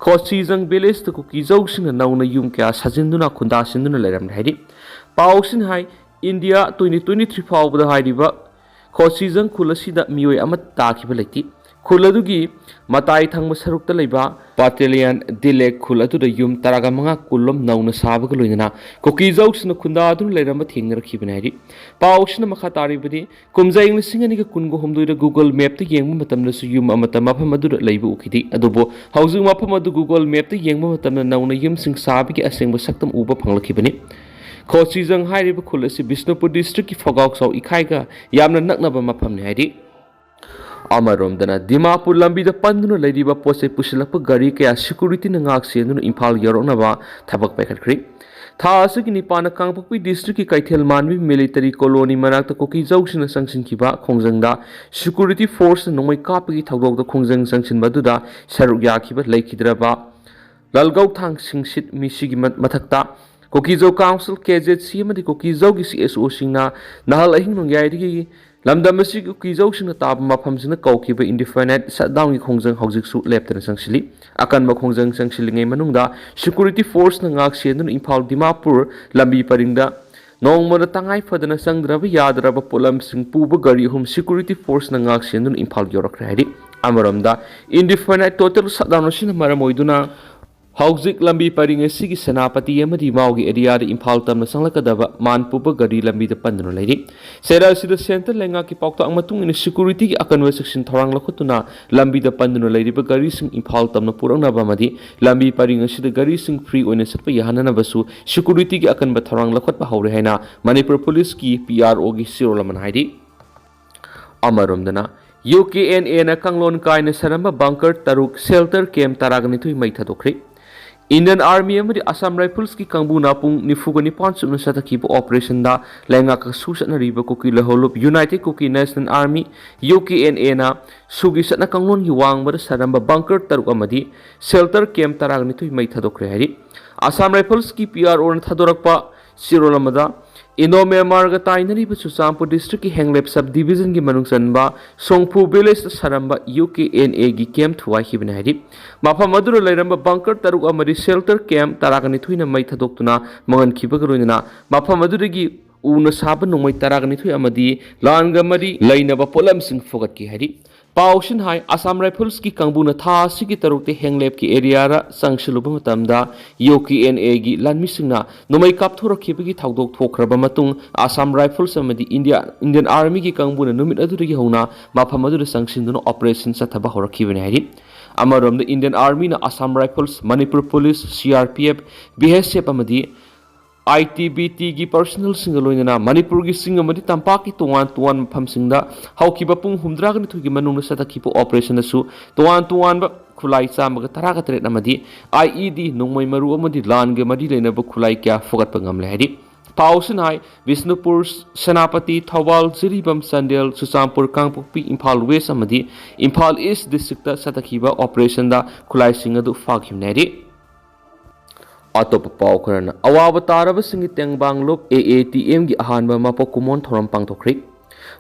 ꯈꯣꯆꯤꯖꯪ ꯚꯤꯂꯦꯖꯇ ꯀꯨꯀꯤꯖꯧꯁꯤꯡꯅ ꯅꯧꯅ ꯌꯨꯝ ꯀꯌꯥ ꯁꯥꯖꯤꯟꯗꯨꯅ ꯈꯨꯟꯗꯥꯁꯤꯟꯗꯨꯅ ꯂꯩꯔꯝꯂꯦ ꯍꯥꯏꯔꯤ꯫ ꯄꯥꯎꯁꯤꯡ ꯍꯥꯏ, ꯏꯟꯗꯤꯌꯥ twenty twenty-three ꯐꯥꯎꯕꯗ ꯍꯥꯏꯔꯤꯕ ꯈꯣꯆꯤꯖꯪ ꯈꯨꯜ ꯑꯁꯤꯗ ꯃꯤꯑꯣꯏ ꯑꯃ ꯇꯥꯈꯤꯕ ꯂꯩꯇꯦ꯫ ꯈꯨꯜ ꯑꯗꯨꯒꯤ ꯃꯇꯥꯏ ꯊꯪꯕ ꯁꯔꯨꯛꯇ ꯂꯩꯕ ꯄꯥꯇꯦꯂꯤꯌꯥꯟ ꯗꯤꯂꯦꯛ ꯈꯨꯜ ꯑꯗꯨꯗ ꯌꯨꯝ ꯇꯔꯥꯒ ꯃꯉꯥ ꯀꯨꯜꯂꯣꯝ ꯅꯧꯅ ꯁꯥꯕꯒ ꯂꯣꯏꯅꯅ ꯀꯨꯀꯤꯖꯧꯁꯤꯡꯅ ꯈꯨꯟꯗꯥꯗꯨꯅ ꯂꯩꯔꯝꯕ ꯊꯦꯡꯅꯔꯛꯈꯤꯕꯅꯤ ꯍꯥꯏꯔꯤ꯫ ꯄꯥꯎꯁꯤꯅ ꯃꯈꯥ ꯇꯥꯔꯤꯕꯗꯤ, ꯀꯨꯝꯖꯥ ꯏꯪ ꯂꯤꯁꯤꯡ ꯑꯅꯤꯒ ꯀꯨꯟꯒ ꯍꯨꯝꯗꯣꯏꯗ Google Mapꯇ ꯌꯦꯡꯕ ꯃꯇꯝꯗꯁꯨ ꯌꯨꯝ ꯑꯃꯠꯇ ꯃꯐꯝ ꯑꯗꯨꯗ ꯂꯩꯕ ꯎꯈꯤꯗꯦ꯫ ꯑꯗꯨꯕꯨ ꯍꯧꯖꯤꯛ ꯃꯐꯝ ꯑꯗꯨ Google Mapꯇ ꯌꯦꯡꯕ ꯃꯇꯝꯗ ꯅꯧꯅ ꯌꯨꯝꯁꯤꯡ ꯁꯥꯕꯒꯤ ꯑꯁꯦꯡꯕ ꯁꯛꯇꯝ ꯎꯕ ꯐꯪꯂꯛꯈꯤꯕꯅꯤ꯫ ꯈꯣꯆꯤꯖꯪ ꯍꯥꯏꯔꯤꯕ ꯈꯨꯜ ꯑꯁꯤ ꯕꯤꯁꯅꯨꯄꯨꯔ ꯗꯤꯁꯇ꯭ꯔꯤꯛꯀꯤ ꯐꯣꯒꯥꯎꯆꯥꯎ ꯏꯈꯥꯏꯒ ꯌꯥꯝꯅ ꯅꯛꯅꯕ ꯃꯐꯝꯅꯤ ꯍꯥꯏꯔꯤ꯫ ꯑꯃꯔꯣꯝꯗꯅ, ꯗꯤꯃꯥꯄꯨꯔ ꯂꯝꯕꯤꯗ ꯄꯟꯗꯨꯅ ꯂꯩꯔꯤꯕ ꯄꯣꯠ ꯆꯩ ꯄꯨꯁꯤꯜꯂꯛꯄ ꯒꯥꯔꯤ ꯀꯌꯥ ꯁꯦꯀ꯭ꯌꯨꯔꯤꯇꯤꯅ ꯉꯥꯛ ꯁꯦꯟꯗꯨꯅ ꯏꯝꯐꯥꯜ ꯌꯧꯔꯛꯅꯕ ꯊꯕꯛ ꯄꯥꯏꯈꯠꯈ꯭ꯔꯤ꯫ ꯊꯥ ꯑꯁꯤꯒꯤ ꯅꯤꯄꯥꯟꯗ ꯀꯥꯡꯄꯣꯛꯄꯤ ꯗꯤꯁꯇ꯭ꯔꯤꯛꯀꯤ ꯀꯩꯊꯦꯜ ꯃꯥꯟꯕꯤ ꯃꯤꯂꯤꯇꯔꯤ ꯀꯣꯂꯣꯅꯤ ꯃꯅꯥꯛꯇ ꯀꯨꯀꯤꯖꯧꯁꯤꯡꯅ ꯆꯪꯁꯤꯟꯈꯤꯕ ꯈꯣꯡꯖꯪꯗ ꯁꯦꯀ꯭ꯌꯨꯔꯤꯇꯤ ꯐꯣꯔꯁꯅ ꯅꯣꯡꯃꯩ ꯀꯥꯞꯄꯒꯤ ꯊꯧꯗꯣꯛꯇ ꯈꯣꯡꯖꯪ ꯆꯪꯁꯤꯟꯕ ꯑꯗꯨꯗ ꯁꯔꯨꯛ ꯌꯥꯈꯤꯕ ꯂꯩꯈꯤꯗ꯭ꯔꯕ ꯂꯥꯜꯒꯧꯊꯥꯡ ꯁꯤꯡꯁꯤꯠ ꯃꯤꯁꯤꯒꯤ ꯃ-, ꯃꯊꯛꯇ ꯀꯨꯀꯤꯖꯧ ꯀꯥꯎꯟꯁꯤꯜ, ꯀꯦ ꯖꯦꯠ ꯁꯤ ꯑꯃꯗꯤ ꯀꯨꯀꯤꯖꯧꯒꯤ ꯁꯤ ꯑꯦꯁ ꯑꯣꯁꯤꯡꯅ ꯅꯍꯥꯜ ꯑꯍꯤꯡ ꯅꯣꯡꯌꯥꯏꯗꯒꯤ ꯂꯝꯗꯝ ꯑꯁꯤꯒꯤ ꯀꯨꯀꯤꯖꯧꯁꯤꯡꯅ ꯇꯥꯕ ꯃꯐꯝꯁꯤꯡꯗ ꯀꯧꯈꯤꯕ ꯏꯟꯗꯤꯐꯥꯏꯅꯥꯏꯠ ꯁꯠꯗꯥꯎꯟꯒꯤ ꯈꯣꯡꯖꯪ ꯍꯧꯖꯤꯛꯁꯨ ꯂꯦꯞꯇꯅ ꯆꯪꯁꯤꯜꯂꯤ꯫ ꯑꯀꯟꯕ ꯈꯣꯡꯖꯪ ꯆꯪꯁꯤꯜꯂꯤꯉꯩ ꯃꯅꯨꯡꯗ ꯁꯦꯀ꯭ꯌꯨꯔꯤꯇꯤ ꯐꯣꯔꯁꯅ ꯉꯥꯛ ꯁꯦꯟꯗꯨꯅ ꯏꯝꯐꯥꯜ ꯗꯤꯃꯥꯄꯨꯔ ꯂꯝꯕꯤ ꯄꯔꯤꯡꯗ ꯅꯣꯡꯃꯗ ꯇꯉꯥꯏ ꯐꯗꯅ ꯆꯪꯗ꯭ꯔꯕ ꯌꯥꯗ꯭ꯔꯕ ꯄꯣꯠꯂꯝꯁꯤꯡ ꯄꯨꯕ ꯒꯥꯔꯤ ꯑꯍꯨꯝ ꯁꯦꯀ꯭ꯌꯨꯔꯤꯇꯤ ꯐꯣꯔꯁꯅ ꯉꯥꯛ ꯁꯦꯟꯗꯨꯅ ꯏꯝꯐꯥꯜ ꯌꯧꯔꯛꯈ꯭ꯔꯦ ꯍꯥꯏꯔꯤ꯫ ꯑꯃꯔꯣꯝꯗ, ꯏꯟꯗꯤꯐꯥꯏꯅꯥꯏꯠ ꯇꯣꯇꯦꯜ ꯁꯠꯗꯥꯎꯟ ꯑꯁꯤꯅ ꯃꯔꯝ ꯑꯣꯏꯗꯨꯅ ꯍꯧꯖꯤꯛ ꯂꯝꯕꯤ ꯄꯔꯤꯡ ꯑꯁꯤꯒꯤ ꯁꯦꯅꯥꯄꯇꯤ ꯑꯃꯗꯤ ꯃꯥꯎꯒꯤ ꯑꯦꯔꯤꯌꯥꯗ ꯏꯝꯐꯥꯜ ꯇꯝꯅ ꯆꯪꯂꯛꯀꯗꯕ ꯃꯥꯟ ꯄꯨꯕ ꯒꯥꯔꯤ ꯂꯝꯕꯤꯗ ꯄꯟꯗꯨꯅ ꯂꯩꯔꯤ꯫ ꯆꯩꯔꯥ ꯑꯁꯤꯗ ꯁꯦꯟꯇꯔ ꯂꯩꯉꯥꯛꯀꯤ ꯄꯥꯎꯇꯥꯛ ꯃꯇꯨꯡ ꯏꯟꯅ ꯁꯦꯀ꯭ꯌꯨꯔꯤꯇꯤꯒꯤ ꯑꯀꯟꯕ ꯆꯦꯛꯁꯤꯟ ꯊꯧꯔꯥꯡ ꯂꯧꯈꯠꯇꯨꯅ ꯂꯝꯕꯤꯗ ꯄꯟꯗꯨꯅ ꯂꯩꯔꯤꯕ ꯒꯥꯔꯤꯁꯤꯡ ꯏꯝꯐꯥꯜ ꯇꯝꯅ ꯄꯨꯔꯛꯅꯕ ꯑꯃꯗꯤ ꯂꯝꯕꯤ ꯄꯔꯤꯡ ꯑꯁꯤꯗ ꯒꯥꯔꯤꯁꯤꯡ ꯐ꯭ꯔꯤ ꯑꯣꯏꯅ ꯆꯠꯄ ꯌꯥꯍꯟꯅꯅꯕꯁꯨ ꯁꯦꯀ꯭ꯌꯨꯔꯤꯇꯤꯒꯤ ꯑꯀꯟꯕ ꯊꯧꯔꯥꯡ ꯂꯧꯈꯠꯄ ꯍꯧꯔꯦ ꯍꯥꯏꯅ ꯃꯅꯤꯄꯨꯔ ꯄꯨꯂꯤꯁꯀꯤ ꯄꯤ ꯑꯥꯔ ꯑꯣꯒꯤ ꯆꯦꯔꯣꯜ ꯑꯃꯅ ꯍꯥꯏꯔꯤ꯫ ꯑꯃꯔꯣꯝꯗꯅ, ꯌꯨ ꯀꯦ ꯑꯦꯟ ꯑꯦꯅ ꯀꯥꯡꯂꯣꯟ ꯀꯥꯏꯅ ꯁꯥꯔꯝꯕ ꯕꯪꯀꯔ ꯇꯔꯨꯛ, ꯁꯦꯜꯇꯔ ꯀꯦꯝ ꯇꯔꯥꯒ ꯅꯤꯊꯣꯏ ꯃꯩ ꯊꯥꯗꯣꯛꯈ꯭ꯔꯦ꯫ ꯏꯟꯗꯤꯌꯟ ꯑꯥꯔꯃꯤ ꯑꯃꯗꯤ ꯑꯁꯥꯝ ꯔꯥꯏꯐꯜꯁꯀꯤ ꯀꯥꯡꯕꯨꯅ ꯄꯨꯡ ꯅꯤꯐꯨꯒ ꯅꯤꯄꯥꯟ ꯆꯨꯞꯅ ꯆꯠꯊꯈꯤꯕ ꯑꯣꯄꯔꯦꯁꯟꯗ ꯂꯩꯉꯥꯛꯀ ꯁꯨ ꯆꯠꯅꯔꯤꯕ ꯀꯨꯀꯤ ꯂꯍꯧꯂꯨꯞ united Kuki national army, U K N ꯑꯦꯅ ꯁꯨꯒꯤ ꯆꯠꯅ ꯀꯥꯡꯂꯣꯟꯒꯤ ꯋꯥꯡꯃꯗ ꯁꯥꯔꯝꯕ ꯕꯪꯀꯔ ꯇꯔꯨꯛ ꯑꯃꯗꯤ ꯁꯦꯜꯇꯔ ꯀꯦꯝ ꯇꯔꯥꯒ ꯅꯤꯊꯣꯏ ꯃꯩ ꯊꯥꯗꯣꯛꯈ꯭ꯔꯦ ꯍꯥꯏꯔꯤ꯫ ꯑꯁꯥꯝ ꯔꯥꯏꯐꯜꯁꯀꯤ ꯄꯤ ꯑꯥꯔ ꯑꯣꯅ ꯊꯥꯗꯣꯔꯛꯄ ꯆꯦꯔꯣꯜ ꯑꯃꯗ, ꯏꯟꯗꯣ ꯃ꯭ꯌꯥꯟꯃꯥꯔꯒ ꯇꯥꯏꯅꯔꯤꯕ ꯆꯨꯔꯆꯥꯟꯄꯨꯔ ꯗꯤꯁꯇ꯭ꯔꯤꯛꯀꯤ ꯍꯦꯡꯂꯦꯞ ꯁꯕ ꯗꯤꯕꯤꯖꯟꯒꯤ ꯃꯅꯨꯡ ꯆꯟꯕ ꯁꯣꯡꯐꯨ ꯚꯤꯂꯦꯖꯇ ꯁꯥꯔꯝꯕ ꯌꯨ ꯀꯦ ꯑꯦꯟ ꯑꯦꯒꯤ ꯀꯦꯝ ꯊꯨꯒꯥꯏꯈꯤꯕꯅꯤ ꯍꯥꯏꯔꯤ꯫ ꯃꯐꯝ ꯑꯗꯨꯗ ꯂꯩꯔꯝꯕ ꯕꯪꯀꯔ ꯇꯔꯨꯛ ꯑꯃꯗꯤ ꯁꯦꯜꯇꯔ ꯀꯦꯝ ꯇꯔꯥꯒ ꯅꯤꯊꯣꯏꯅ ꯃꯩ ꯊꯥꯗꯣꯛꯇꯨꯅ ꯃꯥꯡꯍꯟꯈꯤꯕꯒ ꯂꯣꯏꯅꯅ ꯃꯐꯝ ꯑꯗꯨꯗꯒꯤ ꯎꯅ ꯁꯥꯕ ꯅꯣꯡꯃꯩ ꯇꯔꯥꯒ ꯅꯤꯊꯣꯏ ꯑꯃꯗꯤ ꯂꯥꯟꯒ ꯃꯔꯤ ꯂꯩꯅꯕ ꯄꯣꯠꯂꯝꯁꯤꯡ ꯐꯨꯒꯠꯈꯤ ꯍꯥꯏꯔꯤ꯫ ꯄꯥꯎꯁꯤꯡ ꯍꯥꯏ, ꯑꯁꯥꯝ ꯔꯥꯏꯐꯜꯁꯀꯤ ꯀꯥꯡꯕꯨꯅ ꯊꯥ ꯑꯁꯤꯒꯤ ꯇꯔꯨꯛꯇ ꯍꯦꯡꯂꯦꯞꯀꯤ ꯑꯦꯔꯤꯌꯥꯗ ꯆꯪꯁꯤꯜꯂꯨꯕ ꯃꯇꯝꯗ ꯌꯨ ꯀꯦ ꯑꯦꯟ ꯑꯦꯒꯤ ꯂꯥꯟꯃꯤꯁꯤꯡꯅ ꯅꯣꯡꯃꯩ ꯀꯥꯞꯊꯣꯔꯛꯈꯤꯕꯒꯤ ꯊꯧꯗꯣꯛ ꯊꯣꯛꯈ꯭ꯔꯕ ꯃꯇꯨꯡ, ꯑꯁꯥꯝ ꯔꯥꯏꯐꯜꯁ ꯑꯃꯗꯤ ꯏꯟꯗꯤꯌꯥ, ꯏꯟꯗꯤꯌꯟ ꯑꯥꯔꯃꯤꯒꯤ ꯀꯥꯡꯕꯨꯅ ꯅꯨꯃꯤꯠ ꯑꯗꯨꯗꯒꯤ ꯍꯧꯅ ꯃꯐꯝ ꯑꯗꯨꯗ ꯆꯪꯁꯤꯟꯗꯨꯅ ꯑꯣꯄꯔꯦꯁꯟ ꯆꯠꯊꯕ ꯍꯧꯔꯛꯈꯤꯕꯅꯤ ꯍꯥꯏꯔꯤ꯫ ꯑꯃꯔꯣꯝꯗ, ꯏꯟꯗꯤꯌꯟ ꯑꯥꯔꯃꯤꯅ Assam rifles, Manipur police, C R P F, B S F ꯑꯃꯗꯤ ꯑꯥꯏ ꯇꯤ ꯕꯤ ꯇꯤꯒꯤ ꯄꯔꯁꯅꯦꯜꯁꯤꯡꯒ ꯂꯣꯏꯅꯅ ꯃꯅꯤꯄꯨꯔꯒꯤ ꯆꯤꯡ ꯑꯃꯗꯤ ꯇꯝꯄꯥꯛꯀꯤ ꯇꯣꯉꯥꯟ ꯇꯣꯉꯥꯟꯕ ꯃꯐꯝꯁꯤꯡꯗ ꯍꯧꯈꯤꯕ ꯄꯨꯡ ꯍꯨꯝꯗ꯭ꯔꯥꯒ ꯅꯤꯊꯣꯏꯒꯤ ꯃꯅꯨꯡꯗ ꯆꯠꯊꯈꯤꯕ ꯑꯣꯄꯔꯦꯁꯟꯗꯁꯨ ꯇꯣꯉꯥꯟ ꯇꯣꯉꯥꯟꯕ ꯈꯨꯠꯂꯥꯏ ꯆꯥꯝꯃꯒ ꯇꯔꯥꯒ ꯇꯔꯦꯠ ꯑꯃꯗꯤ ꯑꯥꯏ ꯏ ꯗꯤ, ꯅꯣꯡꯃꯩ ꯃꯔꯨ ꯑꯃꯗꯤ ꯂꯥꯟꯒ ꯃꯔꯤ ꯂꯩꯅꯕ ꯈꯨꯠꯂꯥꯏ ꯀꯌꯥ ꯐꯒꯠꯄ ꯉꯝꯂꯦ ꯍꯥꯏꯔꯤ꯫ ꯄꯥꯎꯁꯤꯅ ꯍꯥꯏ, ꯕꯤꯁꯅꯨꯄꯨꯔ, ꯁꯦꯅꯥꯄꯇꯤ, ꯊꯧꯕꯥꯜ, ꯖꯤꯔꯤꯕꯥꯝ, ꯆꯥꯟꯗꯦꯜ, ꯆꯨꯔꯆꯥꯟꯄꯨꯔ, ꯀꯥꯡꯄꯣꯛꯄꯤ, ꯏꯝꯐꯥꯜ ꯋꯦꯁ ꯑꯃꯗꯤ ꯏꯝꯐꯥꯜ ꯏꯁ ꯗꯤꯁꯇ꯭ꯔꯤꯛꯇ ꯆꯠꯊꯈꯤꯕ ꯑꯣꯄꯔꯦꯁꯟꯗ ꯈꯨꯠꯂꯥꯏꯁꯤꯡ ꯑꯗꯨ ꯐꯥꯈꯤꯕꯅꯤ ꯍꯥꯏꯔꯤ꯫ ꯑꯇꯣꯞꯄ ꯄꯥꯎ ꯈꯔꯅ, ꯑꯋꯥꯕ ꯇꯥꯔꯕꯁꯤꯡꯒꯤ ꯇꯦꯡꯕꯥꯡ ꯂꯨꯞ, ꯑꯦ ꯑꯦ ꯇꯤ ꯑꯦꯝꯒꯤ ꯑꯍꯥꯟꯕ ꯃꯄꯣꯛ ꯀꯨꯝꯑꯣꯟ ꯊꯧꯔꯝ ꯄꯥꯡꯊꯣꯛꯈ꯭ꯔꯦ꯫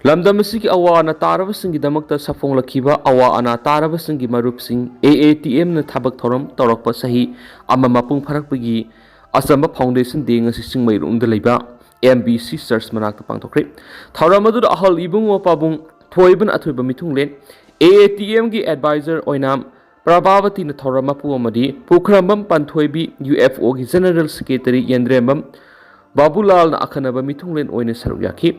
ꯂꯝꯗꯝ ꯑꯁꯤꯒꯤ ꯑꯋꯥ ꯑꯅꯥ ꯇꯥꯔꯕꯁꯤꯡꯒꯤꯗꯃꯛꯇ ꯁꯥꯐꯣꯡꯂꯛꯈꯤꯕ ꯑꯋꯥ ꯑꯅꯥ ꯇꯥꯔꯕꯁꯤꯡꯒꯤ ꯃꯔꯨꯞꯁꯤꯡ, ꯑꯦ ꯑꯦ ꯇꯤ ꯑꯦꯝꯅ ꯊꯕꯛ ꯊꯧꯔꯝ ꯇꯧꯔꯛꯄ ꯆꯍꯤ ꯑꯃ ꯃꯄꯨꯡ ꯐꯥꯔꯛꯄꯒꯤ ꯑꯆꯝꯕ ꯐꯥꯎꯟꯗꯦꯁꯟ ꯗꯦ ꯉꯁꯤ ꯆꯤꯡꯃꯩꯔꯣꯡꯗ ꯂꯩꯕ ꯑꯦꯝ ꯕꯤ ꯁꯤ ꯆꯔꯆ ꯃꯅꯥꯛꯇ ꯄꯥꯡꯊꯣꯛꯈ꯭ꯔꯦ꯫ ꯊꯧꯔꯝ ꯑꯗꯨꯗ ꯑꯍꯜ ꯏꯕꯨꯡꯉꯣ ꯄꯥꯕꯨꯡ ꯊꯣꯏꯕꯅ ꯑꯊꯣꯏꯕ ꯃꯤꯊꯨꯡꯂꯦꯟ, ꯑꯦ ꯑꯦ ꯇꯤ ꯑꯦꯝꯒꯤ ꯑꯦꯗꯚꯥꯏꯖꯔ ꯑꯣꯏꯅ ꯄ꯭ꯔꯚꯥꯕꯇꯤꯅ ꯊꯧꯔꯝ ꯃꯄꯨ ꯑꯃꯗꯤ ꯄꯨꯈ꯭ꯔꯝꯕꯝ ꯄꯥꯟꯊꯣꯏꯕꯤ, ꯌꯨ ꯑꯦꯐ ꯑꯣꯒꯤ ꯖꯦꯅꯔꯦꯜ ꯁꯦꯀ꯭ꯔꯦꯇꯔꯤ ꯌꯦꯟꯗ꯭ꯔꯦꯝꯕꯝ ꯕꯥꯕꯨꯂꯥꯜꯅ ꯑꯈꯟꯅꯕ ꯃꯤꯊꯨꯡꯂꯦꯟ ꯑꯣꯏꯅ ꯁꯔꯨꯛ ꯌꯥꯈꯤ꯫